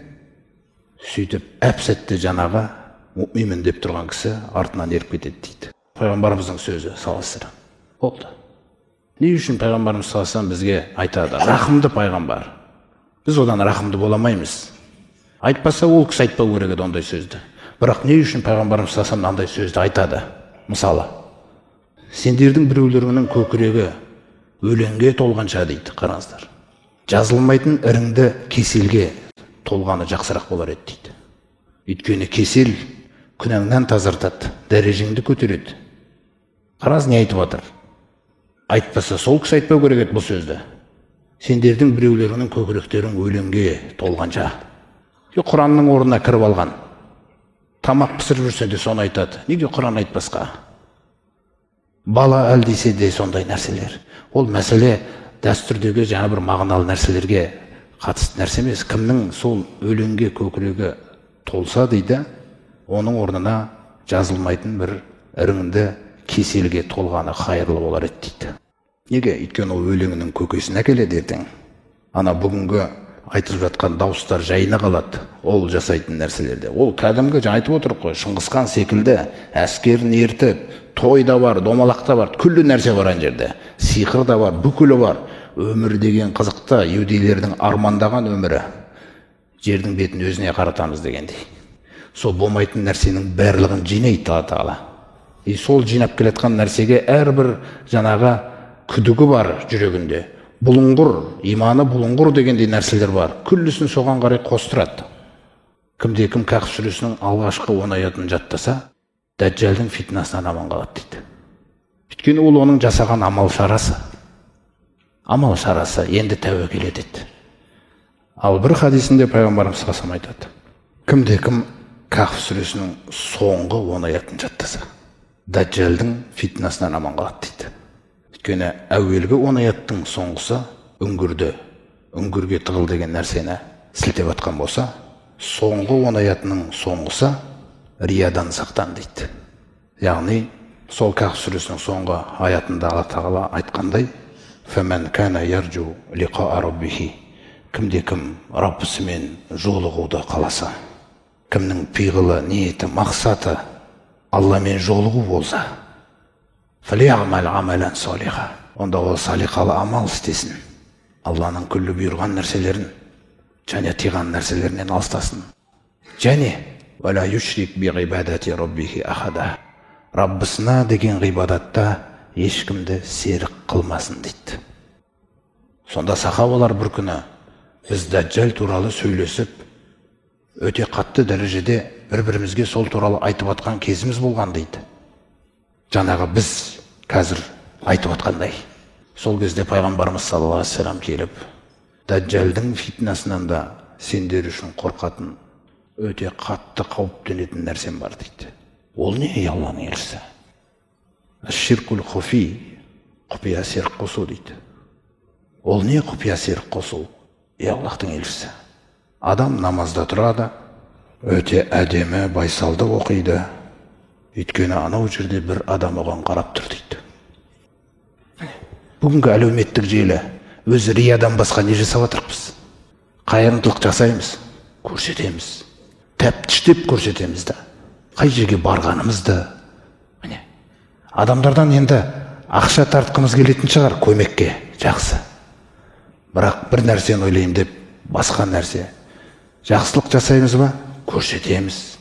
сөйтіп әп-сәтте жаңағы мүминмін деп тұрған кісі артынан еріп кетеді дейді. Пайғамбарымыздың сөзі саллаллаху. Болды. Не үшін пайғамбарымыз саллаллаху бізге айтады? Рахымды пайғамбар. Біз одан рахымды бола алмаймыз. Айтпаса ол кісі айтпау керек еді ондай сөзді. Бірақ не үшін пайғамбарымыз саллаллаху мынандай сөзді айтады? Мысалы, сендердің біреулеріңнің көкірегі өлеңге толғанша дейді, қараңыздар. Жазылмайтын іріңді кеселге толғаны жақсырақ болар еді дейді. Өйткені кесел күнәңнан тазартады, дәрежеңді көтереді. Қараңыз не айтып жатыр? Айтпаса сол кісі айтпау керек еді бұл сөзді. Сендердің біреулеріңнің көкіректерің өлеңге толғанша. Құранның орнына кіріп алған. Тамақ пісіріп жүрсе де соны айтады. Неге Құран айтпасқа? Бала әл десе де сондай нәрселер. Ол мәселе дәстүрдегі жаңа бір мағыналы нәрселерге қатысты нәрсе емес. Кімнің сол өлеңге көкірегі толса дейді, оның орнына жазылмайтын бір іріңді кеселге толғаны қайырлы болар еді дейді. Неге? Өйткені ол өлеңінің көкесін әкеледі ертең. Ана бүгінгі айтылып жатқан дауыстар жайына қалады ол жасайтын нәрселерде. Ол кәдімгі жаңа айтып отырық қой, Шыңғысхан секілді әскерін ертіп, той да бар, домалақ та бар, күллі нәрсе бар ана жерде. Сиқыр да бар, бүкілі бар. Өмір деген қызықты, иудейлердің армандаған өмірі. Жердің бетін өзіне қаратамыз дегендей. Сол болмайтын нәрсенің барлығын жинайды Алла Тағала. И сол жинап келе жатқан нәрсеге әрбір жаңағы күдігі бар жүрегінде. Бұлыңғыр, иманы бұлыңғыр дегендей нәрселер бар. Күллісін соған қарай қостырады. Кімде кім Кәһф сүресінің алғашқы 10 аятын жаттаса, Дәджалдың фитнасынан аман қалады дейді. Өйткені ол оның жасаған амал шарасы. Амал шарасы енді тәуекел етеді. Ал бір хадисінде пайғамбарымыз саллаллаху алейхи айтады. Кімде кім Кәһф сүресінің соңғы 10 аятын жаттаса, Дәджалдың фитнасынан аман қалады дейді. Өйткені әуелгі 10 аяттың соңғысы үңгірді, үңгірге тығыл деген нәрсені сілтеп атқан болса, соңғы 10 аятының соңғысы риядан сақтан дейді. Яғни сол Кәһф сүресінің соңғы аятында Алла Тағала айтқандай, «Фәмән кәнә яржу лиқаа раббихи», кімде кім Раббысымен жолығуды қаласа, кімнің пиғылы, ниеті, мақсаты Алламен жолығу болса, фәлиғмәл амалан салиха, онда ол салиқалы амал істесін, Алланың күллі бұйырған нәрселерін және тыйған нәрселерінен алыстасын, және уәлә юшрик би ғибадати раббихи ахада, Раббысына деген ғибадатта ешкімді серік қылмасын дейді. Сонда сахабалар бір күні біз Дәджал туралы сөйлесіп, өте қатты дәрежеде бір-бірімізге сол туралы айтып атқан кезіміз болған дейді. Жаңағы біз қазір айтып атқандай. Сол кезде пайғамбарымыз саллаллаху алейхи вассалам келіп, Дәджалдың фитнасынан да сендер үшін қорқатын өте қатты қауіптенетін нәрсем бар дейді. Ол не, ей Алланың елшісі? Ширкул хуфи, құпия серік қосу дейді. Ол не құпия серік қосу? Ей Аллахтың елшісі. Адам намазда тұрады, өте әдемі байсалды оқиды. Өйткені анау жерде бір адам оған қарап тұр дейді. Бүгінгі әлеуметтік желі өзі риядан басқа не жасап жатырмыз? Қайырымдылық жасаймыз, көрсетеміз. Тәптіштеп көрсетеміз да. Қай жерге барғанымызды. Міне. Адамдардан енді ақша тартқымыз келетін шығар көмекке, жақсы. Бірақ бір нәрсені ойлаймын деп басқа нәрсе. Жақсылық жасаймыз ба? Көрсетеміз.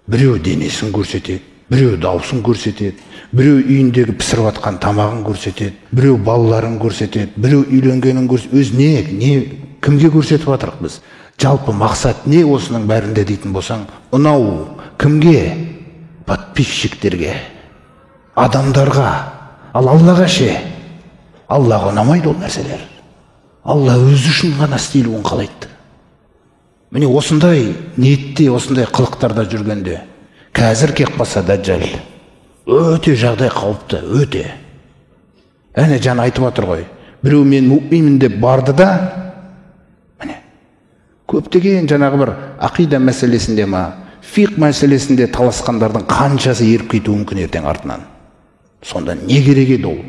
Біреу денесін көрсетеді, біреу даусын көрсетеді, біреу үйіндегі пісіріп атқан тамағын көрсетеді, біреу балаларын көрсетеді, біреу үйленгенін көрсетеді. Өз не кімге көрсетіп жатырық біз? Жалпы мақсат не осының бәрінде дейтін болсаң, ұнау кімге? Подписчиктерге, адамдарға. Ал Аллаға ше? Аллаға ұнамайды ол нәрселер. Алла өзі үшін ғана істелуін қалайды. Міне осындай ниетте, осындай қылықтарда жүргенде қазір кеп қалса Дәджал, өте жағдай қауіпті, өте. Әне жаңа айтып отыр ғой, біреу мен мүминмін деп барды да, міне көптеген жаңағы бір ақида мәселесінде ма, фиқ мәселесінде таласқандардың қаншасы еріп кетуі мүмкін ертең артынан. Сонда не керек еді ол?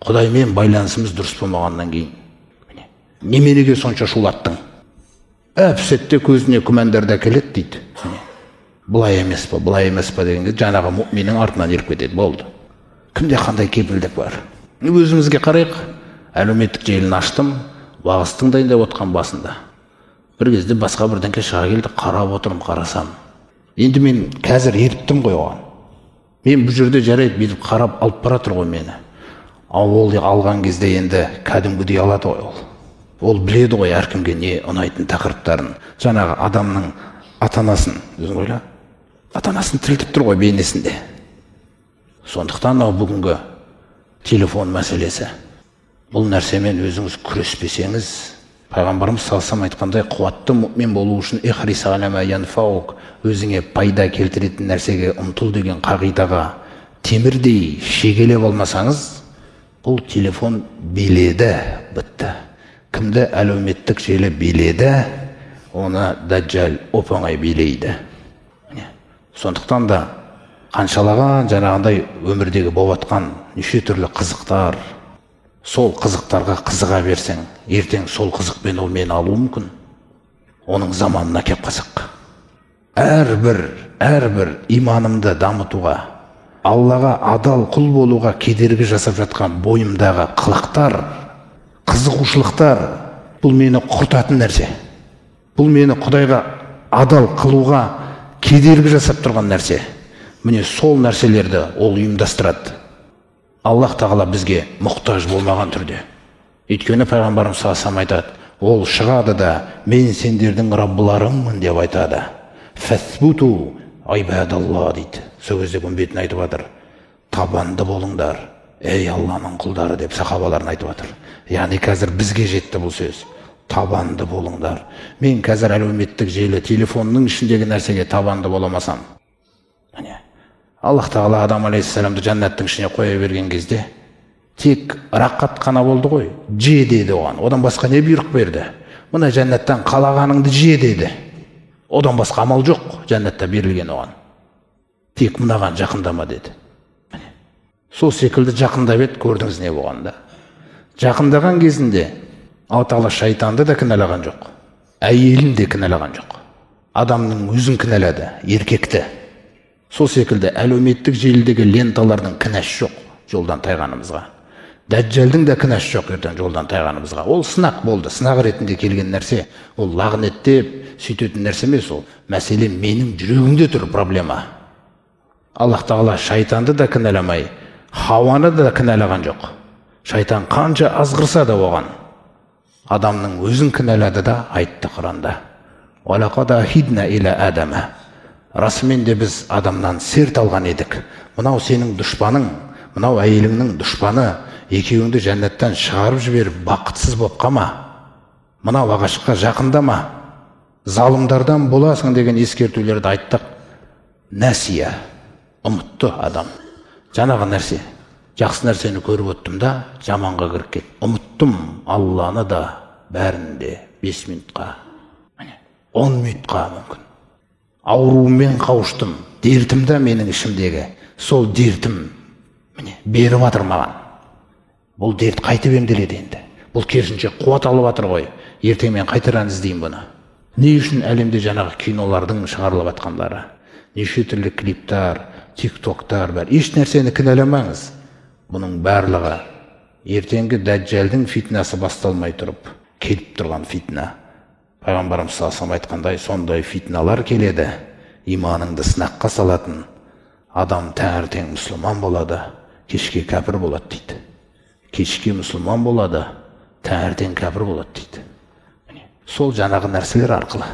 Құдаймен байланысымыз дұрыс болмағаннан кейін міне неменеге сонша шулаттың? Әп-сәтте көзіне күмәндарды әкеледі дейді. Былай емес па, былай емес па дегенге жаңағы мүминнің артынан еріп кетеді, болды. Кімде қандай кепілдік бар? Өзімізге қарайық. Әлеуметтік желіні аштым, уағыз тыңдайын деп отқан басында. Бір кезде басқа бірдеңке шыға келді, қарап отырмын, қарасам. Енді мен қазір еріптім ғой оған. Мен бұл жерде жарайды бүйтіп қарап алып бара тұр ғой мені. Ал ол алған кезде енді кәдімгідей алады ғой ол. Ол біледі ғой әркімге не ұнайтын тақырыптарын. Жаңағы адамның ата-анасын, өзің ойла, ата-анасын тірілтіп тұр ғой бейнесінде. Сондықтан мынау бүгінгі телефон мәселесі. Бұл нәрсемен өзіңіз күреспесеңіз, пайғамбарымыз саллаллаху алейхи вассалам айтқандай, қуатты мүмин болу үшін ихрис аля ма янфаук, өзіңе пайда келтіретін нәрсеге ұмтыл деген қағидаға темірдей шегелеп алмасаңыз, Бұл телефон биледі, бітті. Кімді әлеуметтік желі биледі, оны Даджал оп-оңай билейді. Сондықтан да қаншалаған жаңағындай өмірдегі болып жатқан неше түрлі қызықтар, сол қызықтарға қызыға берсең, ертең сол қызықпен ол мені алуы мүмкін. Оның заманына кеп қалсақ. Әрбір иманымды дамытуға, Аллаға адал құл болуға кедергі жасап жатқан бойымдағы қылықтар, қызығушылықтар, бұл мені құртатын нәрсе. Бұл мені Құдайға адал қылуға кедергі жасап тұрған нәрсе. Міне сол нәрселерді ол ұйымдастырады. Аллах тағала бізге мұқтаж болмаған түрде. Өйткені пайғамбарымыз саллаллаху алейхи вассалам айтады, ол шығады да, мен сендердің раббыларыңмын деп айтады. Фәсбуту айбадалла дейді. Сол кезде үмбетін айтып жатыр. Табанды болыңдар, ей Алланың құлдары деп сахабаларына айтып жатыр. Яғни қазір бізге жетті бұл сөз. Табанды болыңдар. Мен қазір әлеуметтік желі, телефонның ішіндегі нәрсеге табанды боламасам. Міне, Аллах тағала Адам алейхиссаламды жәннаттың ішіне қоя берген кезде тек рақат қана болды ғой, же деді оған. Одан басқа не бұйрық берді? Мына жәннаттан қалағаныңды же деді. Одан басқа амал жоқ жәннатта берілген оған. Тек мынаған жақындама деді. Міне. Сол секілді жақындап еді, көрдіңіз не болғанда. Жақындаған кезінде Алла тағала шайтанды да кінәлаған жоқ, әйелін де кінәлаған жоқ. Адамның өзін кінәлады, еркекті. Сол секілді әлеуметтік желідегі ленталардың кінәсі жоқ жолдан тайғанымызға. Дәджалдың да кінәсі жоқ ертең жолдан тайғанымызға. Ол сынақ болды, сынақ ретінде келген нәрсе. Ол лағнеттеп сөйтетін нәрсе емес ол. Мәселе менің жүрегімде тұр проблема. Аллах тағала шайтанды да кінәламай, Хауаны да кінәлаған жоқ. Шайтан қанша азғырса да оған адамның өзін кінәлады да айтты Құранда. «Уалақад ахидна иля Адама». Расымен де біз адамнан серт алған едік. Мынау сенің дұшпаның, мынау әйеліңнің дұшпаны, екеуіңді жәннаттан шығарып жіберіп бақытсыз болып қама. Мынау ағашқа жақындама. Залымдардан боласың деген ескертулерді айттық. Нәсия, ұмытты адам. Жаңағы нәрсе, жақсы нәрсені көріп өттім да, жаманға кіріп кет. Ұмыттым Алланы да, бәрін де 5 минутқа, 10 минутқа мүмкін. Ауруыммен қауыштым, дертім да менің ішімдегі. Сол дертім міне беріп жатыр маған. Бұл дерт қайтып емделеді енді. Бұл керісінше қуат алып жатыр ғой. Ертең мен қайтадан іздеймін бұны. Не үшін әлемде жаңағы кинолардың шығарылып жатқандары, неше түрлі клиптар, тиктоктар бар. Еш нәрсені кінәламаңыз. Бұның барлығы ертеңгі Дәджалдың фитнасы басталмай тұрып келіп тұрған фитна. Пайғамбарымыз саллаллаху алейхи вассалам айтқандай, сондай фитналар келеді, иманыңды сынаққа салатын. Адам таңертең мұсылман болады, кешке кәпір болады дейді. Кешке мұсылман болады, таңертең кәпір болады дейді. Сол жаңағы нәрселер арқылы.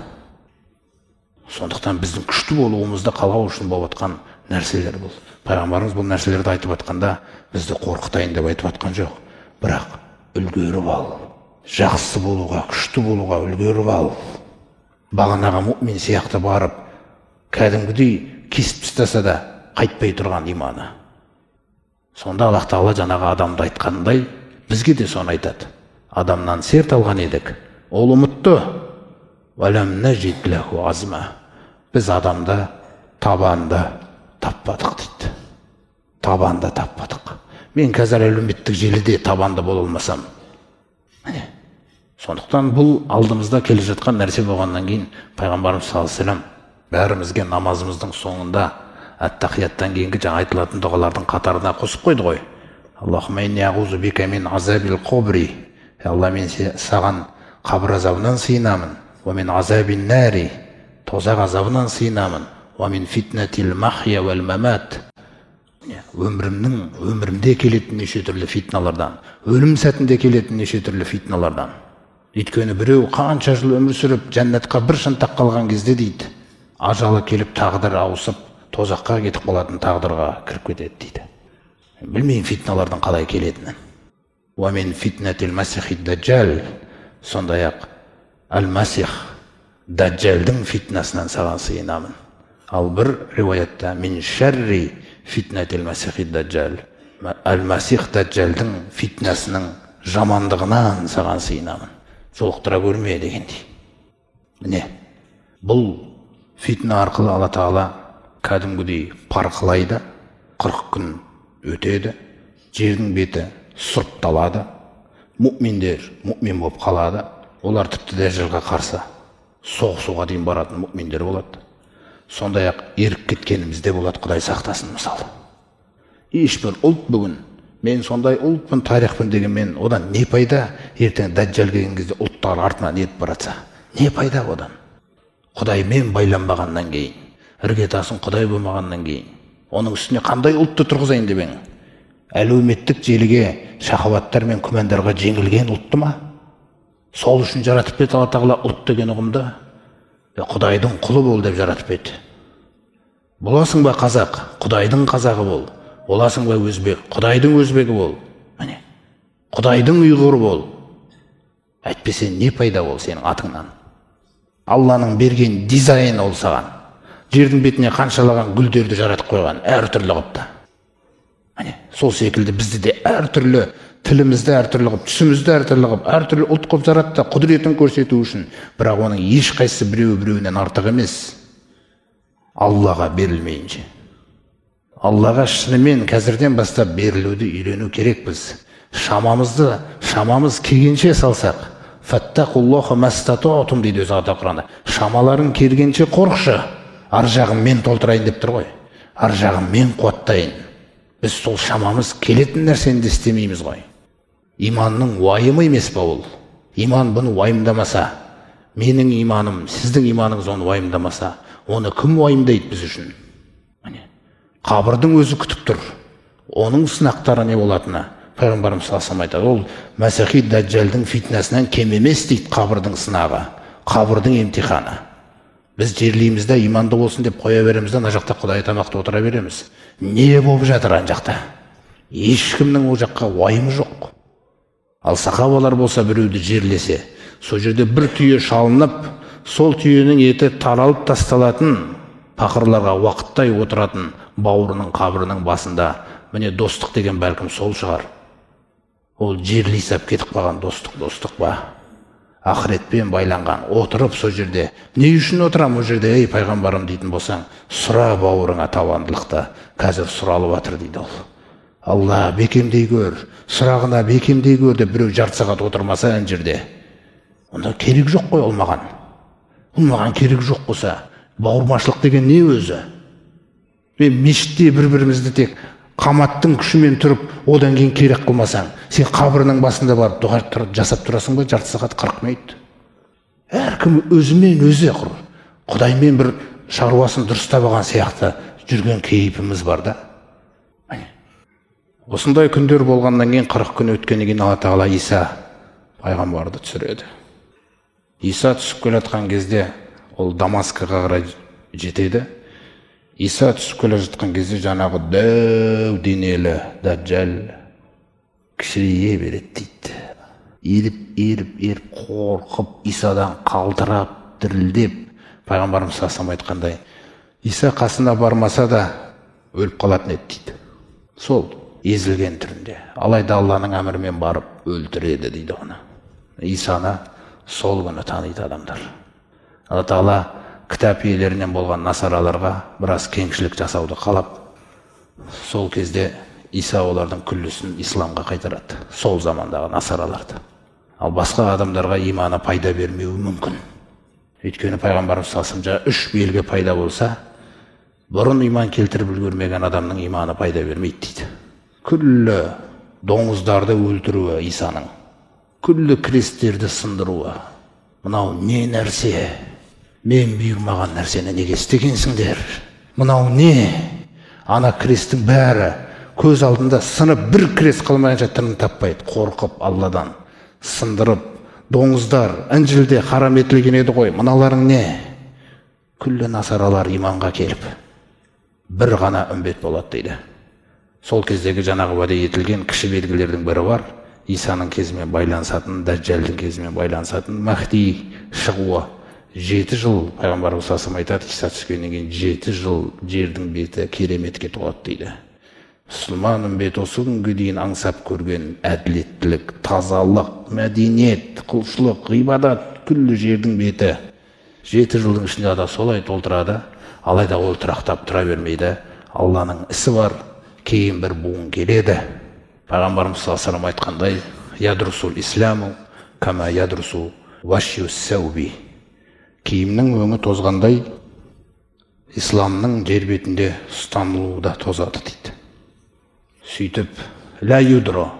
Сондықтан біздің күшті болуымызды қалау үшін болып жатқан нәрселер бұл. Пайғамбарымыз бұл нәрселерді айтып жатқанда бізді қорқытайын деп айтып жатқан жоқ. Бірақ үлгеріп ал. Жақсы болуға, күшті болуға үлгеріп ал. Бағанағы мүмин сияқты барып, кәдімгідей кесіп тастаса да қайтпай тұрған иманы. Сонда Аллах тағала жаңағы адамды айтқандай, бізге де соны айтады. Адамнан серт алған едік, ол ұмытты. Уәләм нәжид ләху азма. Біз адамды табанды таппадық дейді. Табанды таппадық. Мен қазір әлеуметтік желіде табанды бола алмасам. Міне. Сондықтан бұл алдымызда келе жатқан нәрсе болғаннан кейін пайғамбарымыз саллаллаху алейхи вассалам бәрімізге намазымыздың соңында әт-тахияттан кейінгі жаңа айтылатын дұғалардың қатарына қосып қойды ғой. Аллахумма инни аузу бика мин азабил қабри. Алла, мен саған қабір азабынан сыйынамын. Уа мин азабин нари. Тозақ азабынан сыйынамын. Уа мин фитнатил махья уал мамат. Өмірімде келетін неше түрлі фитналардан, өлім сәтінде келетін неше түрлі фитналардан. Өйткені біреу қанша жыл өмір сүріп, жәннатқа бір шынтақ қалған кезде дейді, ажалы келіп тағдыр ауысып, тозаққа кетіп қалатын тағдырға кіріп кетеді дейді. Білмеймін фитналардың қалай келетінін. Уа мин фитнатил масихид даджал. Сондай-ақ әл-Масих Даджалдың фитнасынан саған сыйынамын. Ал бір риwаятта мин шәрри фитнатил масихид даджал. Әл-Масих Дәджалдың фитнасының жамандығынан саған сыйынамын. Жолықтыра көрме дегендей. Міне, бұл фитна арқылы Алла Тағала кәдімгідей парқылайды, 40 күн өтеді, жердің беті сұрыпталады, мүминдер мүмин болып қалады, олар тіпті Дәжжалға қарсы соғысуға дейін баратын мүминдер болады. Сондай-ақ еріп кеткеніміз де болады, Құдай сақтасын мысалы. Ешбір ұлт бүгін, мен сондай ұлтпын, тарихпын дегенмен, одан не пайда? Ертең Дәжжал келген кезде ұлттар артынан еріп баратса, не пайда одан? Құдаймен байланбағаннан кейін, іргетасың Құдай болмағаннан кейін, оның үстіне қандай ұлтты тұрғызайын деп ең? Әлеуметтік желіге, шахаваттар мен күмәндарға жеңілген ұлтты ма? Сол үшін жаратып еді Алла Тағала ұлт деген ұғымды. Құдайдың құлы бол деп жаратып еді. Боласың ба қазақ? Құдайдың қазағы бол. Боласың ба өзбек? Құдайдың өзбегі бол. Міне. Құдайдың ұйғыры бол. Әйтпесе не пайда ол сенің атыңнан? Алланың берген дизайны ол саған. Жердің бетіне қаншалаған гүлдерді жаратып қойған, әртүрлі қыпты. Міне, сол секілді бізді де әртүрлі тілімізді әртүрлі қып, түсімізді әртүрлі қып, әртүрлі ұлт қып жаратты, құдіретін көрсету үшін. Бірақ оның ешқайсысы біреуі біреуінен артық емес. Аллаға берілмейінше. Аллаға шынымен қазірден бастап берілуді үйрену керекпіз. Шамамызды, шамамыз келгенше салсақ, фаттақуллаха мастатаатум дейді өзі Алла Құранда. Шамаларың келгенше қорықшы. Ар жағын мен толтырайын деп тұр ғой. Ар жағын мен қуаттайын. Біз сол шамамыз келетін нәрсені де істемейміз ғой. Иманның уайымы емес па ол? Иман бұны уайымдамаса, менің иманым, сіздің иманыңыз оны уайымдамаса, оны кім уайымдайды біз үшін? Міне, қабірдің өзі күтіп тұр. Оның сынақтары не болатыны? Пайғамбарымыз саллаллаху алейхи айтады, ол Мәсихи Дәджалдың фитнасынан кем емес дейді қабірдің сынағы, қабірдің емтиханы. Біз жерлейміз де иманды болсын деп қоя береміз де, ана жақта Құдай тамақты отыра береміз. Не болып жатыр ана жақта? Ешкімнің ол жаққа уайымы жоқ. Ал сахабалар болса біреуді жерлесе, сол жерде бір түйе шалынып, сол түйенің еті таралып тасталатын, пақырларға уақыттай отыратын бауырының қабірінің басында, міне достық деген бәлкім сол шығар. Ол жерлей сап кетіп қалған достық, достық па? Ақыретпен байланған, отырып сол жерде. Не үшін отырам ол жерде, ей пайғамбарым дейтін болсаң, сұра бауырыңа табандылықты, қазір сұралып жатыр дейді ол. Алла бекемдей көр, сұрағына бекемдей көр деп біреу жарты сағат отырмаса ана жерде. Онда керек жоқ қой ол маған. Ол маған керек жоқ болса, бауырмашылық деген не өзі? Мен мешітте бір-бірімізді тек қаматтың күшімен тұрып, одан кейін керек қылмасаң, сен қабірінің басында барып дұға жасап тұрасың ба, жарты сағат 40 минут. Әркім өзімен өзі құр. Құдаймен бір шаруасын дұрыстап алған сияқты жүрген кейпіміз бар да. Осындай күндер болғаннан кейін 40 күн өткеннен кейін Алла Тағала Иса пайғамбарды түсіреді. Иса түсіп келе жатқан кезде ол Дамаскіге қарай жетеді. Иса түсіп келе жатқан кезде жаңағы дәу денелі Дәджал кішірейе береді дейді. Еріп, еріп, еріп, қорқып, Исадан қалтырап, дірілдеп, пайғамбарымыз саллаллаху алейхи айтқандай, Иса қасына бармаса да өліп қалатын еді дейді. Сол езілген түрінде. Алайда Алланың әмірімен барып өлтіреді дейді оны. Исаны сол күні таниды адамдар. Алла Тағала кітап иелерінен болған насараларға біраз кеңшілік жасауды қалап, сол кезде Иса олардың күллісін исламға қайтарады. Сол замандағы насараларды. Ал басқа адамдарға иманы пайда бермеуі мүмкін. Өйткені пайғамбарымыз саллаллаху алейхи вассалам үш белгі пайда болса, бұрын иман келтіріп үлгермеген адамның иманы пайда бермейді дейді. Күллі доңыздарды өлтіруі Исаның, күллі крестерді сындыруы. Мынау не нәрсе? Мен бұйырмаған нәрсені неге істегенсіңдер? Мынау не? Ана крестің бәрі көз алдында сынып, бір крест қалмайынша тыным таппайды. Қорқып Алладан сындырып, доңыздар Інжілде харам етілген еді ғой, мыналарың не? Күллі насаралар иманға келіп, бір ғана үмбет болады дейді. Сол кездегі жаңағы уәде етілген кіші белгілердің бірі бар. Исаның кезімен байланысатын, Дәджалдың кезімен байланысатын Махди шығуы. 7 жыл пайғамбарымыз саллаллаху алейхи айтады, Иса түскеннен кейін 7 жыл жердің беті кереметке толады дейді. Мұсылман үмбеті осы күнге дейін аңсап көрген әділеттілік, тазалық, мәдениет, құлшылық, ғибадат, күллі жердің беті 7 жылдың ішінде да солай толтырады. Алайда ол тұрақтап тұра бермейді. Алланың ісі бар, кейін бір буын келеді. Пайғамбарымыз саллаллаху алейхи вассалам айтқандай, ядрусул исламу кама ядрусу вашью сәуби. Киімнің өңі тозғандай, исламның жер бетінде ұстанылуы да тозады дейді. Сөйтіп, ла юдро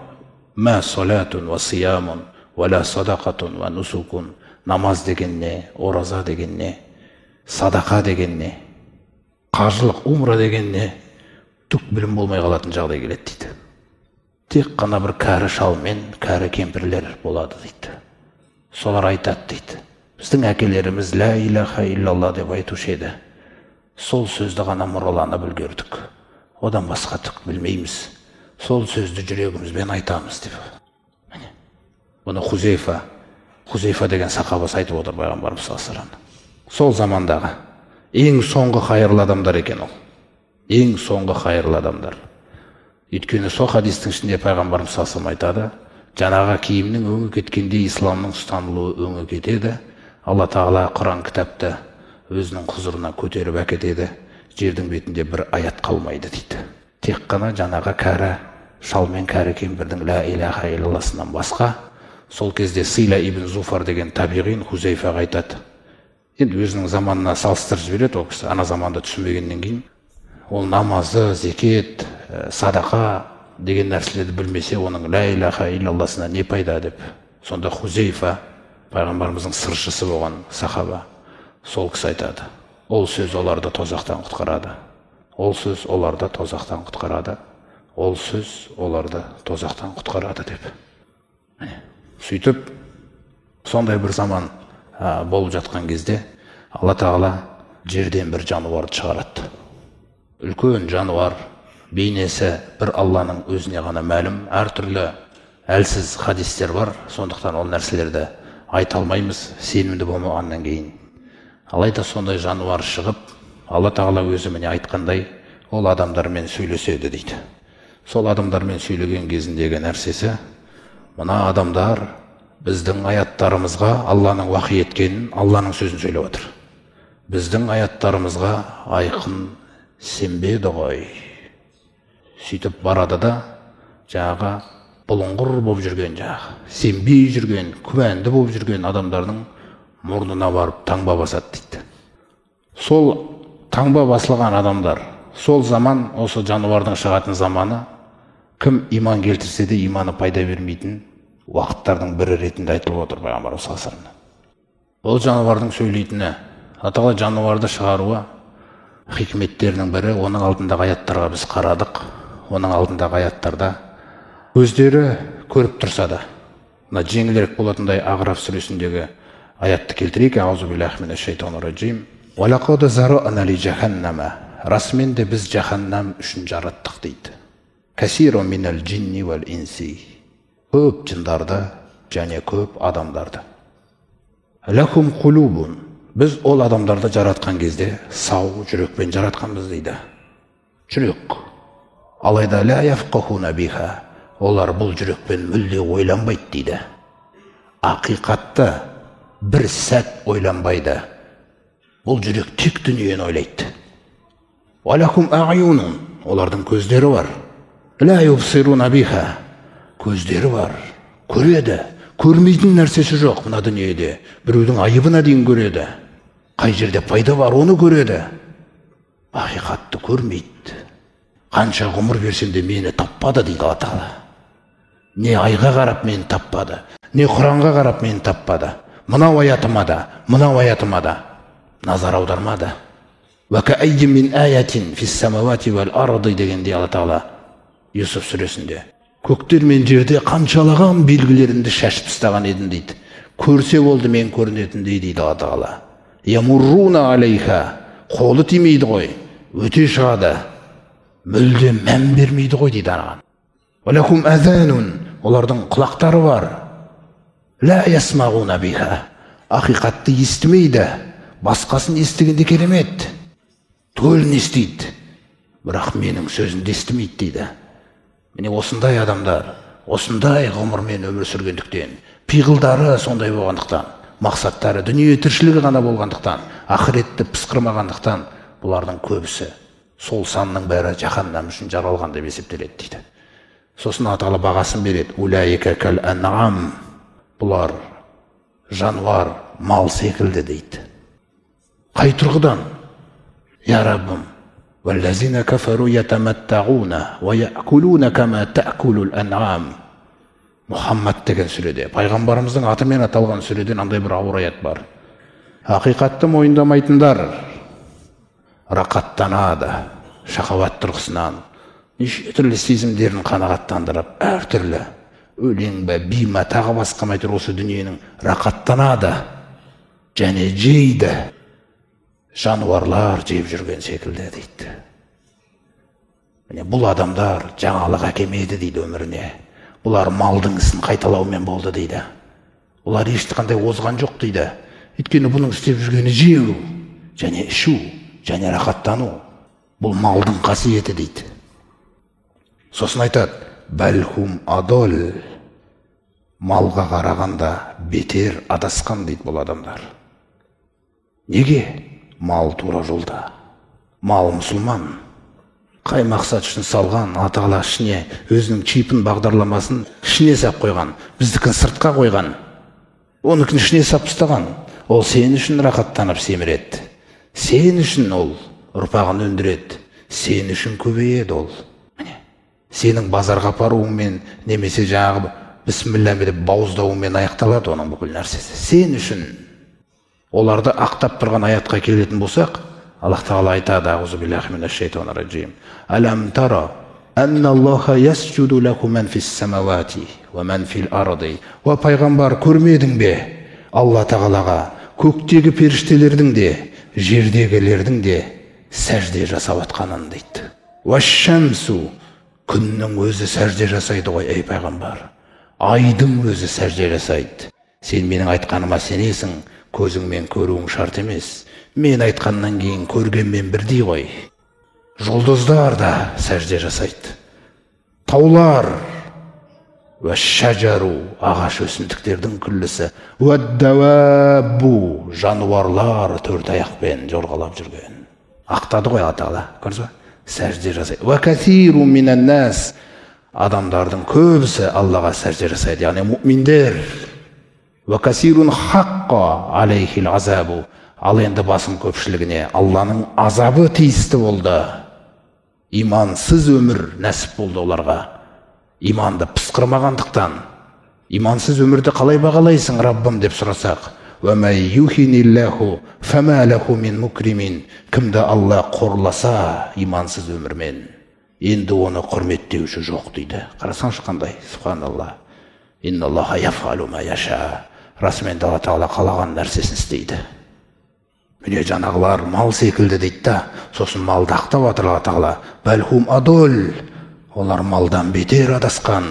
ма салатун ва сиямун ва ла садақатун ва нусукун. Намаз деген не, ораза деген не, садақа деген не, қажылық, умра деген не, түк білім болмай қалатын жағдай келеді дейді. Тек қана бір кәрі шал мен кәрі кемпірлер болады дейді. Солар айтады дейді. Біздің әкелеріміз ла илаха иллалла деп айтушы еді. Сол сөзді ғана мұраланып үлгердік. Одан басқа түк білмейміз. Сол сөзді жүрегімізбен айтамыз деп. Міне. Бұны Хузейфа деген сахабасы айтып отыр пайғамбарымыз саллаллаху алейхи вассалам. Сол замандағы ең соңғы қайырлы адамдар екен ол. Ең соңғы қайырлы адамдар. Өйткені сол хадистің ішінде пайғамбарымыз саллаллаху алейхи вассалам айтады, жаңағы киімнің өңі кеткенде исламның ұстанылуы өңі кетеді. Алла тағала Құран кітапты өзінің құзырына көтеріп әкетеді. Жердің бетінде бір аят қалмайды дейді. Тек қана жаңағы кәрі шал мен кәрі кемпірдің ла илаха иллалласынан басқа. Сол кезде Сила ибн Зуфар деген табиғин Хузейфаға айтады. Енді өзінің заманына салыстырып жібереді ол кісі, ана заманда түсінбегеннен кейін. Ол намазы, зекет, садақа деген нәрселерді білмесе, оның ла илаха иллалласына не пайда деп. Сонда Хузейфа, пайғамбарымыздың сыршысы болған сахаба, сол кісі айтады. Ол сөз оларды тозақтан құтқарады. Ол сөз оларды тозақтан құтқарады. Ол сөз оларды тозақтан құтқарады деп. Сөйтіп, сондай бір заман болып жатқан кезде Алла тағала жерден бір жануарды шығарады. Үлкен жануар, бейнесі бір Алланың өзіне ғана мәлім, әртүрлі әлсіз хадистер бар, сондықтан ол нәрселерді айта алмаймыз, сенімді болмағаннан кейін. Алайда сондай жануар шығып, Алла тағала өзі міне айтқандай, ол адамдармен сөйлеседі дейді. Сол адамдармен сөйлеген кезіндегі нәрсесі, мына адамдар біздің аяттарымызға Алланың уахи еткенін, Алланың сөзін сөйлеп отыр. Біздің аяттарымызға айқын сенбеді ғой. Сөйтіп барады да, жаңағы бұлыңғыр болып жүрген, жаңағы сенбей жүрген, күмәнді болып жүрген адамдардың мұрнына барып таңба басады дейді. Сол таңба басылған адамдар, сол заман, осы жануардың шығатын заманы, кім иман келтірсе де иманы пайда бермейтін уақыттардың бірі ретінде айтылып отыр пайғамбарымыз саллаллаху алейхи вассалам. Ол жануардың сөйлейтіні, Алла тағала жануарды шығаруы хикметтерінің бірі. Оның алдындағы аяттарға біз қарадық. Оның алдындағы аяттарда өздері көріп тұрса да, мына жеңілірек болатындай Ағраф сүресіндегі аятты келтірейік. Аузу биллахи минаш шайтанир раджим. Уа лақад зарана ли жаханнама. Расымен де біз жаханнам үшін жараттық дейді. Касиру минал джинни вал инси. Көп жындарды және көп адамдарды. Лахум кулубун. Біз ол адамдарды жаратқан кезде сау жүрекпен жаратқанбыз дейді. Жүрек. Алайда ла яфқахуна биха. Олар бұл жүрекпен мүлде ойланбайды дейді. Ақиқатты бір сәт ойланбайды. Бұл жүрек тек дүниені ойлайды. Уа лахум а'юнун. Олардың көздері бар. Ла юбсируна биха. Көздері бар. Көреді. Көрмейтін нәрсесі жоқ мына дүниеде. Біреудің айыбына дейін көреді. Қай жерде пайда бар, оны көреді. Ақиқатты көрмейді. Қанша ғұмыр берсем де мені таппады дейді Алла тағала. Не айға қарап мені таппады, не Құранға қарап мені таппады. Мынау аятыма да, мынау аятыма да назар аудармады. Уа кааййин мин аятин фис самавати вал арды дегенде Алла тағала Юсуф сүресінде көктер мен жерде қаншалаған белгілерімді шашып тастаған едім дейді. Көрсе болды мен көрінетіндей дейді Алла тағала. Ямурруна алейха, қолы тимейді ғой, өте шығады, мүлде мән бермейді ғой дейді анаған. Уалахум азанун, олардың құлақтары бар. Ла ясмағуна биха, ақиқатты естімейді, басқасын естігенде керемет, төлін естиді. Бірақ менің сөзімді естімейді дейді. Міне осындай адамдар, осындай ғұмырмен өмір сүргендіктен, пиғылдары сондай болғандықтан, мақсаттары дүние тіршілігі ғана болғандықтан, ақыретті пысқырмағандықтан, бұлардың көбісі сол санның бәрі жаһаннам үшін жаралған деп есептеледі дейді. Сосын Алла тағала бағасын береді. Улаика кәл ан'ам. Бұлар жануар, мал секілді дейді. Қай тұрғыдан? Я Раббым, وَالَّذِينَ كَفَرُوا يَتَمَتَّعُونَ وَيَأْكُلُونَ كَمَا تَأْكُلُ الْأَنْعَامُ. Мұхаммад деген сүреде, пайғамбарымыздың атымен аталған сүреден андай бір ауыр аят бар. Ақиқатты мойындамайтындар рақаттанады, шахауат тұрғысынан, неше түрлі сезімдерін қанағаттандырып, әртүрлі өлең бе, би ме, тағы басқа ма, әйтеуір осы дүниенің рақаттанады және жейді, жануарлар жеп жүрген секілді дейді. Міне бұл адамдар жаңалық әкелмеді дейді өміріне. Бұлар малдың ісін қайталаумен болды дейді. Бұлар ешқандай озған жоқ дейді. Өйткені бұның істеп жүргені жеу және ішу және рақаттану. Бұл малдың қасиеті дейді. Сосын айтады, бәлхум адол, малға қарағанда бетер адасқан дейді бұл адамдар. Неге? Мал тура жолда. Мал мұсылман. Қай мақсат үшін салған, Алла тағала ішіне өзінің чипін, бағдарламасын ішіне сап қойған, біздікін сыртқа қойған, оныкін ішіне сап тастаған. Ол сен үшін рақаттанып семіреді, сен үшін ол ұрпағын өндіреді, сен үшін көбейеді ол. Міне, сенің базарға апаруыңмен немесе жаңағы бісміллә деп бауыздауыңмен аяқталады оның бүкіл нәрсесі. Сен үшін. Оларды ақтап тұрған аятқа келетін болсақ, Аллах тағала айтады, аузу биллахи минаш шайтанир раджим. Алам тара анналлаха ясжуду лаху ман фис самавати ва ман фил арди. Уа пайғамбар, көрмедің бе? Алла тағалаға көктегі періштелердің де, жердегілердің де сәжде жасап атқанын дейді. Уаш-шамсу, күннің өзі сәжде жасайды ғой, ей пайғамбар. Айдың өзі сәжде жасайды. Сен менің айтқаныма сенесің, көзіңмен көруің шарт емес. Мен айтқаннан кейін көргенмен бірдей ғой. Жұлдыздар да сәжде жасайды. Таулар, уәш-шажару, ағаш өсімдіктердің күллісі, уәд-дауабу, жануарлар төрт аяқпен жорғалап жүрген. Ақтады ғой Алла тағала, көрдіңіз ба? Сәжде жасайды. Уә кәсиру минан-нас, адамдардың көбісі Аллаға сәжде жасайды, яғни мүминдер. Уә кәсирун хаққа алейхил азабу, ал енді басым көпшілігіне Алланың азабы тиісті болды. Имансыз өмір нәсіп болды оларға. Иманды пысқырмағандықтан, имансыз өмірді қалай бағалайсың, Раббым деп сұрасақ, кімді Алла қорласа имансыз өмірмен, енді оны құрметтеуші жоқ дейді. Қарасаңшы қандай, субханалла. Инналлаха яфалу ма яша. Расымен де Алла тағала қалаған нәрсесін істейді. Міне жаңағылар мал секілді дейді да, сосын малды ақтап жатыр Алла тағала. Бәлхум адол, олар малдан бетер адасқан,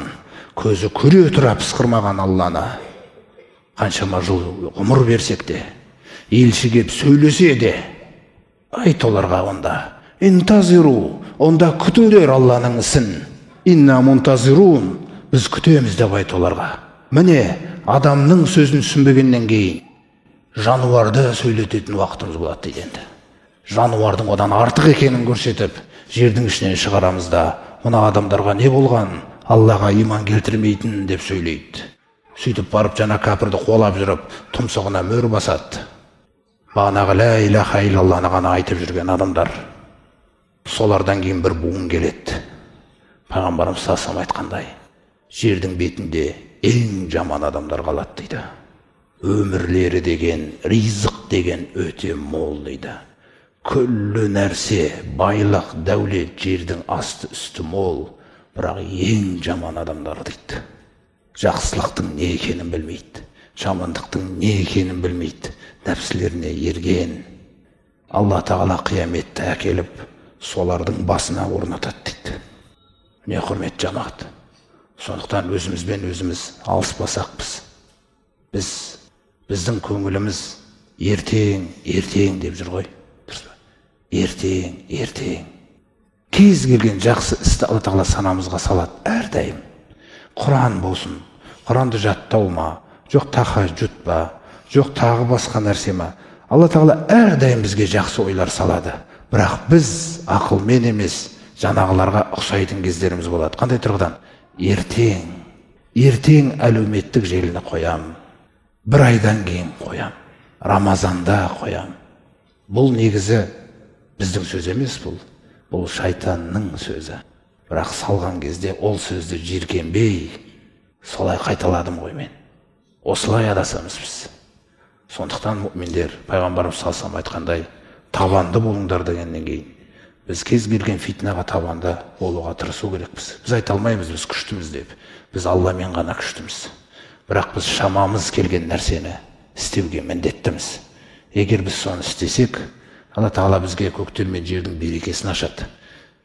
көзі көре тұра пысқырмаған Алланы. Қаншама жыл ғұмыр берсек те, елші кеп сөйлесе де, айт оларға онда. Интазиру, онда күтіңдер Алланың ісін. Инна мунтазирун, біз күтеміз деп айт оларға. Міне, адамның сөзін түсінбегеннен кейін жануарды сөйлететін уақытымыз болады дейді енді. Жануардың одан артық екенін көрсетіп, жердің ішінен шығарамыз да, мына адамдарға не болған, Аллаға иман келтірмейтін деп сөйлейді. Сөйтіп барып жаңа кәпірді қуалап жүріп, тұмсығына мөр басады. Бағанағы лә илаха иллалланы ғана айтып жүрген адамдар. Солардан кейін бір буын келеді. Пайғамбарымыз саллаллаху алейхи айтқандай, жердің бетінде ең жаман адамдар қалады дейді. Өмірлері деген, ризық деген өте мол дейді. Күллі нәрсе, байлық, дәулет, жердің асты үсті мол, бірақ ең жаман адамдар дейді. Жақсылықтың не екенін білмейді, жамандықтың не екенін білмейді, нәпсілеріне ерген. Алла тағала қияметті әкеліп, солардың басына орнатады дейді. Міне, құрметті жамағат, сондықтан өзімізбен өзіміз алыспасақ біз, біздің көңіліміз ертең, ертең деп жүр ғой. Дұрыс па? Ертең, ертең. Кез келген жақсы істі Алла Тағала санамызға салады әрдайым. Құран болсын, Құранды жаттау ма, жоқ тахажжуд па, жоқ тағы басқа нәрсе ма, Алла Тағала әрдайым бізге жақсы ойлар салады. Бірақ біз ақылмен емес, жаңағыларға ұқсайтын кездеріміз болады. Қандай тұрғыдан? Ертең әлеуметтік желіні қоям, бір айдан кейін қоям, Рамазанда қоям. Бұл негізі біздің сөз емес, бұл шайтанның сөзі. Бірақ салған кезде ол сөзді жиіркенбей солай қайталадым ғой мен. Осылай адасамыз біз. Сондықтан мүминдер, пайғамбарымыз саллаллаху алейхи айтқандай, табанды болыңдар дегеннен кейін біз кез келген фитнаға табанды болуға тырысу керекпіз. Біз айта алмаймыз, біз күштіміз деп. Біз Алламен ғана күштіміз. Бірақ біз шамамыз келген нәрсені істеуге міндеттіміз. Егер біз соны істесек, Алла Тағала бізге көктер мен жердің берекесін ашады.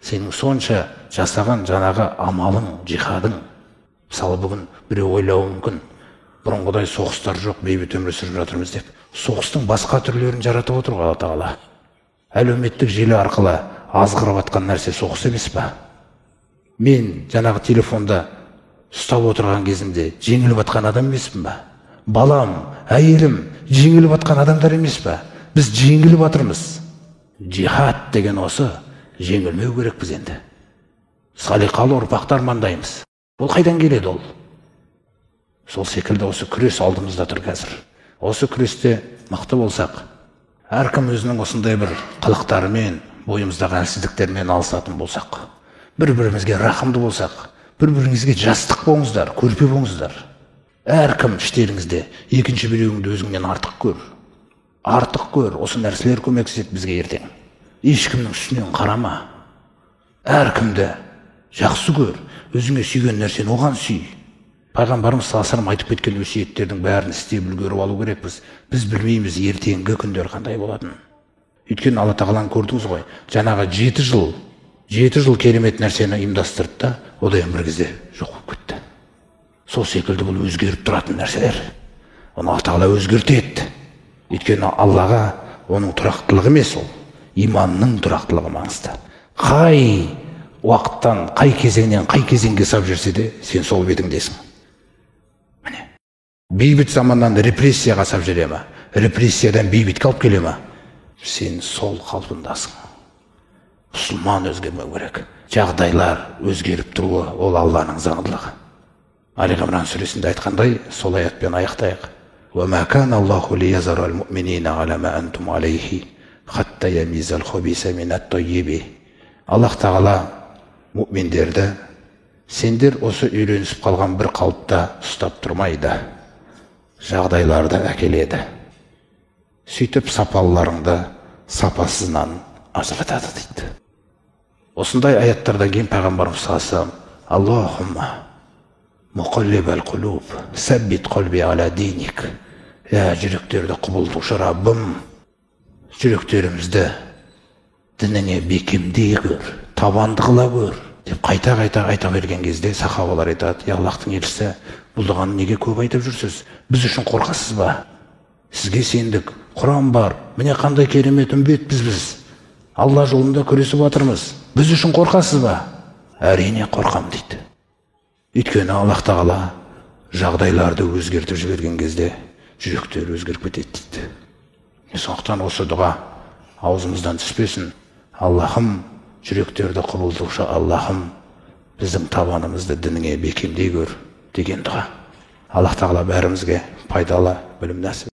Сенің сонша жасаған жаңағы амалың, жихадың. Мысалы, бүгін біреу ойлауы мүмкін, бұрынғыдай соғыстар жоқ, бейбіт өмір сүріп жатырмыз деп. Соғыстың басқа түрлерін жаратып отыр ғой Алла Тағала. Әлеуметтік желі арқылы азғырып атқан нәрсе соғыс емес па? Мен жаңағы телефонда ұстап отырған кезімде жеңіліп атқан адам емеспін ба? Балам, әйелім жеңіліп атқан адамдар емес па? Біз жеңіліп жатырмыз. Жихад деген осы, жеңілмеу керекпіз енді. Салиқалы ұрпақты армандаймыз. Ол қайдан келеді ол? Сол секілді осы күрес алдымызда тұр қазір. Осы күресте мықты болсақ, әркім өзінің осындай бір қылықтарымен, бойымыздағы әлсіздіктермен алысатын болсақ, бір-бірімізге рақымды болсақ, бір-біріңізге жастық болыңыздар, көрпе болыңыздар. Әркім іштеріңізде екінші біреуіңді өзіңнен артық көр. Артық көр, осы нәрселер көмектеседі бізге ертең. Ешкімнің үстінен қарама. Әркімді жақсы көр, өзіңе сүйген нәрсені оған сүй. Пайғамбарымыз саллаллаху алейхи вассалам айтып кеткен өсиеттердің бәрін істеп үлгеріп алу керекпіз. Біз білмейміз ертеңгі күндер қандай болатынын. Өйткені Алла Тағаланы көрдіңіз ғой, жаңағы 7 жыл керемет нәрсені ұйымдастырды да, одан бір кезде жоқ болып кетті. Сол секілді бұл өзгеріп тұратын нәрселер. Оны Алла Тағала өзгертеді. Өйткені Аллаға оның тұрақтылығы емес ол, иманның тұрақтылығы маңызды. Қай уақыттан, қай кезеңнен, қай кезеңге сап жүрсе де, сен сол бетіңдесің. Міне. Бейбіт заманнан репрессияға сап жүре ме? Репрессиядан бейбітке алып келе ме? Сен сол қалпындасың. Мұсылман өзгермеу керек. Жағдайлар өзгеріп тұруы ол Алланың заңдылығы. Али Ғимран сүресінде айтқандай, сол аятпен аяқтайық. وَمَا كَانَ اللَّهُ لِيَذَرَ الْمُؤْمِنِينَ عَلَى مَا أَنْتُمْ عَلَيْهِ حَتَّى يَمِيزَ الْخَبِيثَ مِنَ الطَّيِّبِ. Аллах Тағала мүминдерді сендер осы үйренісіп қалған бір қалыпта ұстап тұрмайды, жағдайларды әкеледі. Сөйтіп сапалыларыңды сапасызынан ажыратады дейді. Осындай аяттардан кейін пайғамбарымыз саллаллаху алейхи вассалам, Аллахумма мұқаллибал қулуб, сәббит қалби ала диник. Я жүректерді құбылтушы Раббым, жүректерімізді дініңе бекемдей көр, табанды қыла көр деп қайта-қайта айта берген кезде сахабалар айтады, я Аллахтың елшісі, бұл дұғаны неге көп айтып жүрсіз? Біз үшін қорқасыз ба? Сізге сендік, Құран бар, міне қандай керемет үмбетпіз біз. Алла жолында күресіп жатырмыз. Біз үшін қорқасыз ба? Әрине қорқам дейді. Өйткені Аллах Тағала жағдайларды өзгертіп жіберген кезде жүректер өзгеріп кетеді дейді. Сондықтан осы дұға аузымыздан түспесін. Аллахым, жүректерді құбылтушы Аллахым, біздің табанымызды дініңе бекемдей көр деген дұға. Аллах Тағала бәрімізге пайдалы білім нәсіп